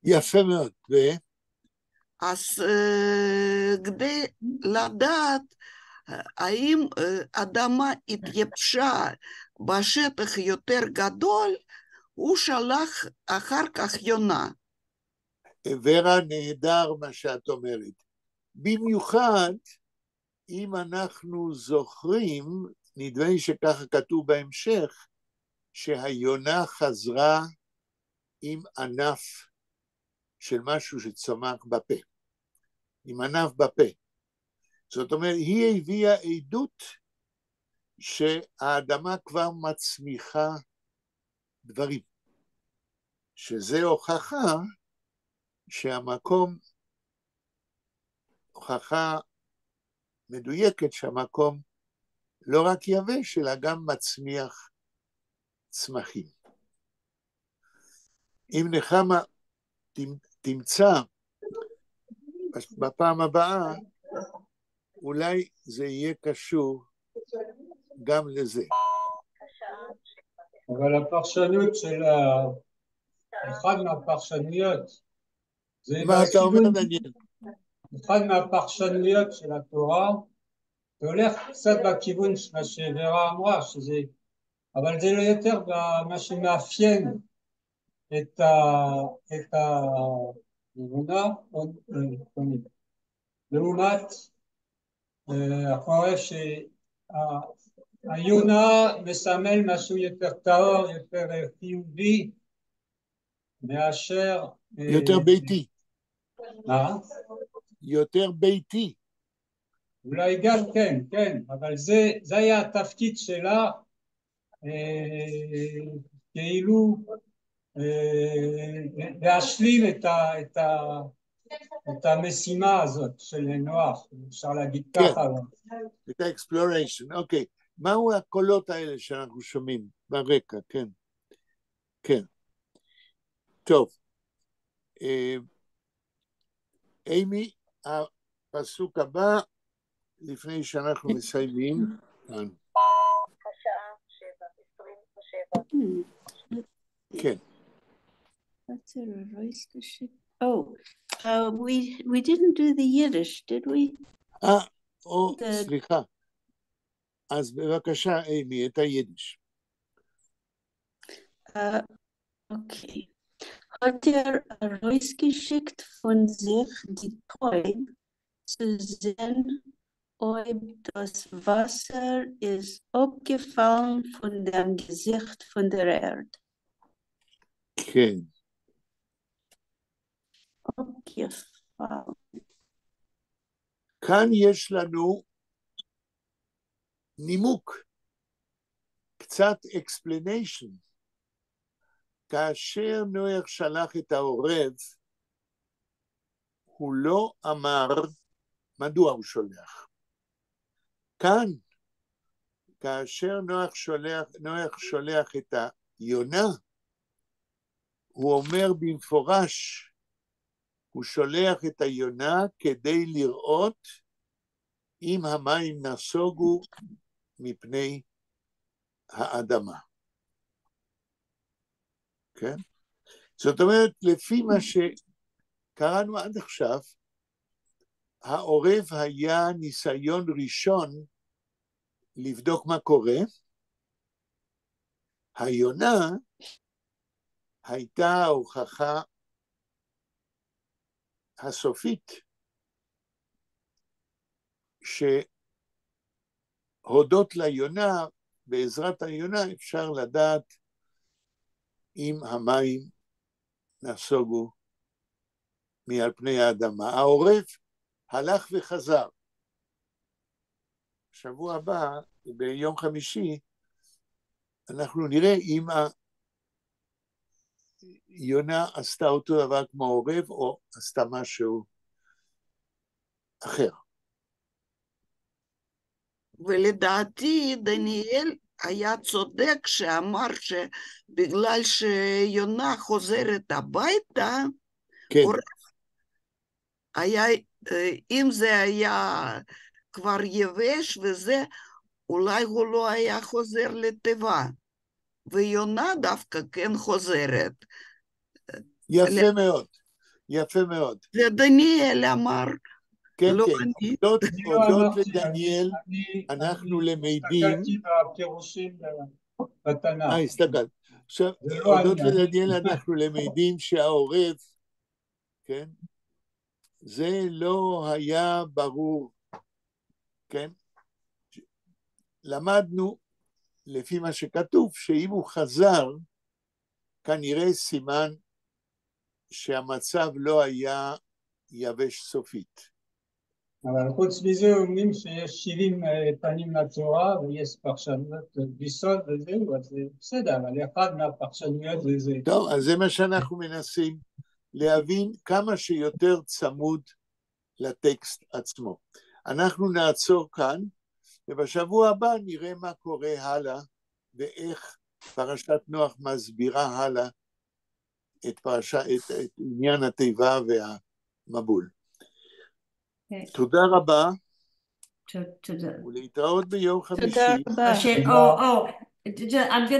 יפה מאוד, ו? אז כדי לדעת האם אדמה התייבשה בשטח יותר גדול, הוא שלח אחר כך יונה. ורה, נהדר מה שאת אומרת. במיוחד אם אנחנו זוכרים, נדמה לי שככה כתוב בהמשך, שהיונה חזרה עם ענף של משהו שצמח בפה, עם ענף בפה. זאת אומרת, היא הביאה עדות שהאדמה כבר מצמיחה דברים, שזה הוכחה שהמקום, הוכחה מדויקת שהמקום לא רק יבש, אלא גם מצמיח צמחים. אם נחמה תמצא בפעם הבאה, אולי זה יהיה קשור גם לזה. אבל הפרשנות של אחד מהפרשנויות, מה אתה אומר, דניאל? אחד מהפרשנויות של התורה, זה הולך קצת בכיוון של מה שוורה אמרה, שזה, אבל זה לא יותר מה שמאפיין את האמונה, לעומת החורף שהיונה מסמל משהו יותר טהור, יותר חיובי, מאשר יותר ביתי. מה? יותר ביתי. אולי גם כן, כן, אבל זה היה התפקיד שלה, כאילו להשלים את המשימה הזאת של נוח, אפשר להגיד ככה. את ה exploration, אוקיי. מהו הקולות האלה שאנחנו שומעים ברקע, כן. כן. טוב. אימי, הפסוק הבא, לפני שאנחנו מסיימים, כאן. כן. Oh, we didn't do the Yiddish, did we? או, סליחה. אז בבקשה, אימי, את היידיש. אוקיי. האָט ער אַרויסגעשיקט פֿון זיך די טויב צו זען, אויב דאָס וואַסער איז אָפּגעפֿאַלן פֿון דעם געזיכט פֿון דער ערד. כן. אָפּגעפֿאַלן. כאן יש לנו נימוק, קצת explanation. כאשר נוח שלח את העורב, הוא לא אמר מדוע הוא שולח. כאן, כאשר נוח שולח את היונה, הוא אומר במפורש, הוא שולח את היונה כדי לראות אם המים נסוגו מפני האדמה. כן? זאת אומרת, לפי מה שקראנו עד עכשיו, העורב היה ניסיון ראשון לבדוק מה קורה. היונה הייתה ההוכחה הסופית שהודות ליונה, בעזרת היונה אפשר לדעת אם המים נסוגו מעל פני האדמה. העורב הלך וחזר. שבוע הבא, ביום חמישי, אנחנו נראה אם יונה עשתה אותו דבר כמו העורב או עשתה משהו אחר. ולדעתי דניאל היה צודק שאמר שבגלל שיונה חוזרת הביתה, כן. היה, אם זה היה כבר יבש וזה, אולי הוא לא היה חוזר לתיבה. ויונה דווקא כן חוזרת. יפה מאוד, יפה מאוד. זה דניאל אמר. כן, לא כן, אני. הודות לדניאל, אנחנו למדים... הסתכלתי בפירושים בתנ"ך. הסתכלת. עכשיו, לא הודות לדניאל אנחנו למדים שהעורב, כן, זה לא היה ברור, כן? למדנו, לפי מה שכתוב, שאם הוא חזר, כנראה סימן שהמצב לא היה יבש סופית. אבל חוץ מזה אומרים שיש 70 פנים לתורה ויש פרשנויות ביסוד וזהו, אז זה בסדר, אבל אחד מהפרשנויות זה זה. טוב, אז זה מה שאנחנו מנסים להבין כמה שיותר צמוד לטקסט עצמו. אנחנו נעצור כאן, ובשבוע הבא נראה מה קורה הלאה, ואיך פרשת נוח מסבירה הלאה את עניין התיבה והמבול. תודה רבה. תודה. ולהתראות ביום חמישי. תודה רבה. Oh, I'm gonna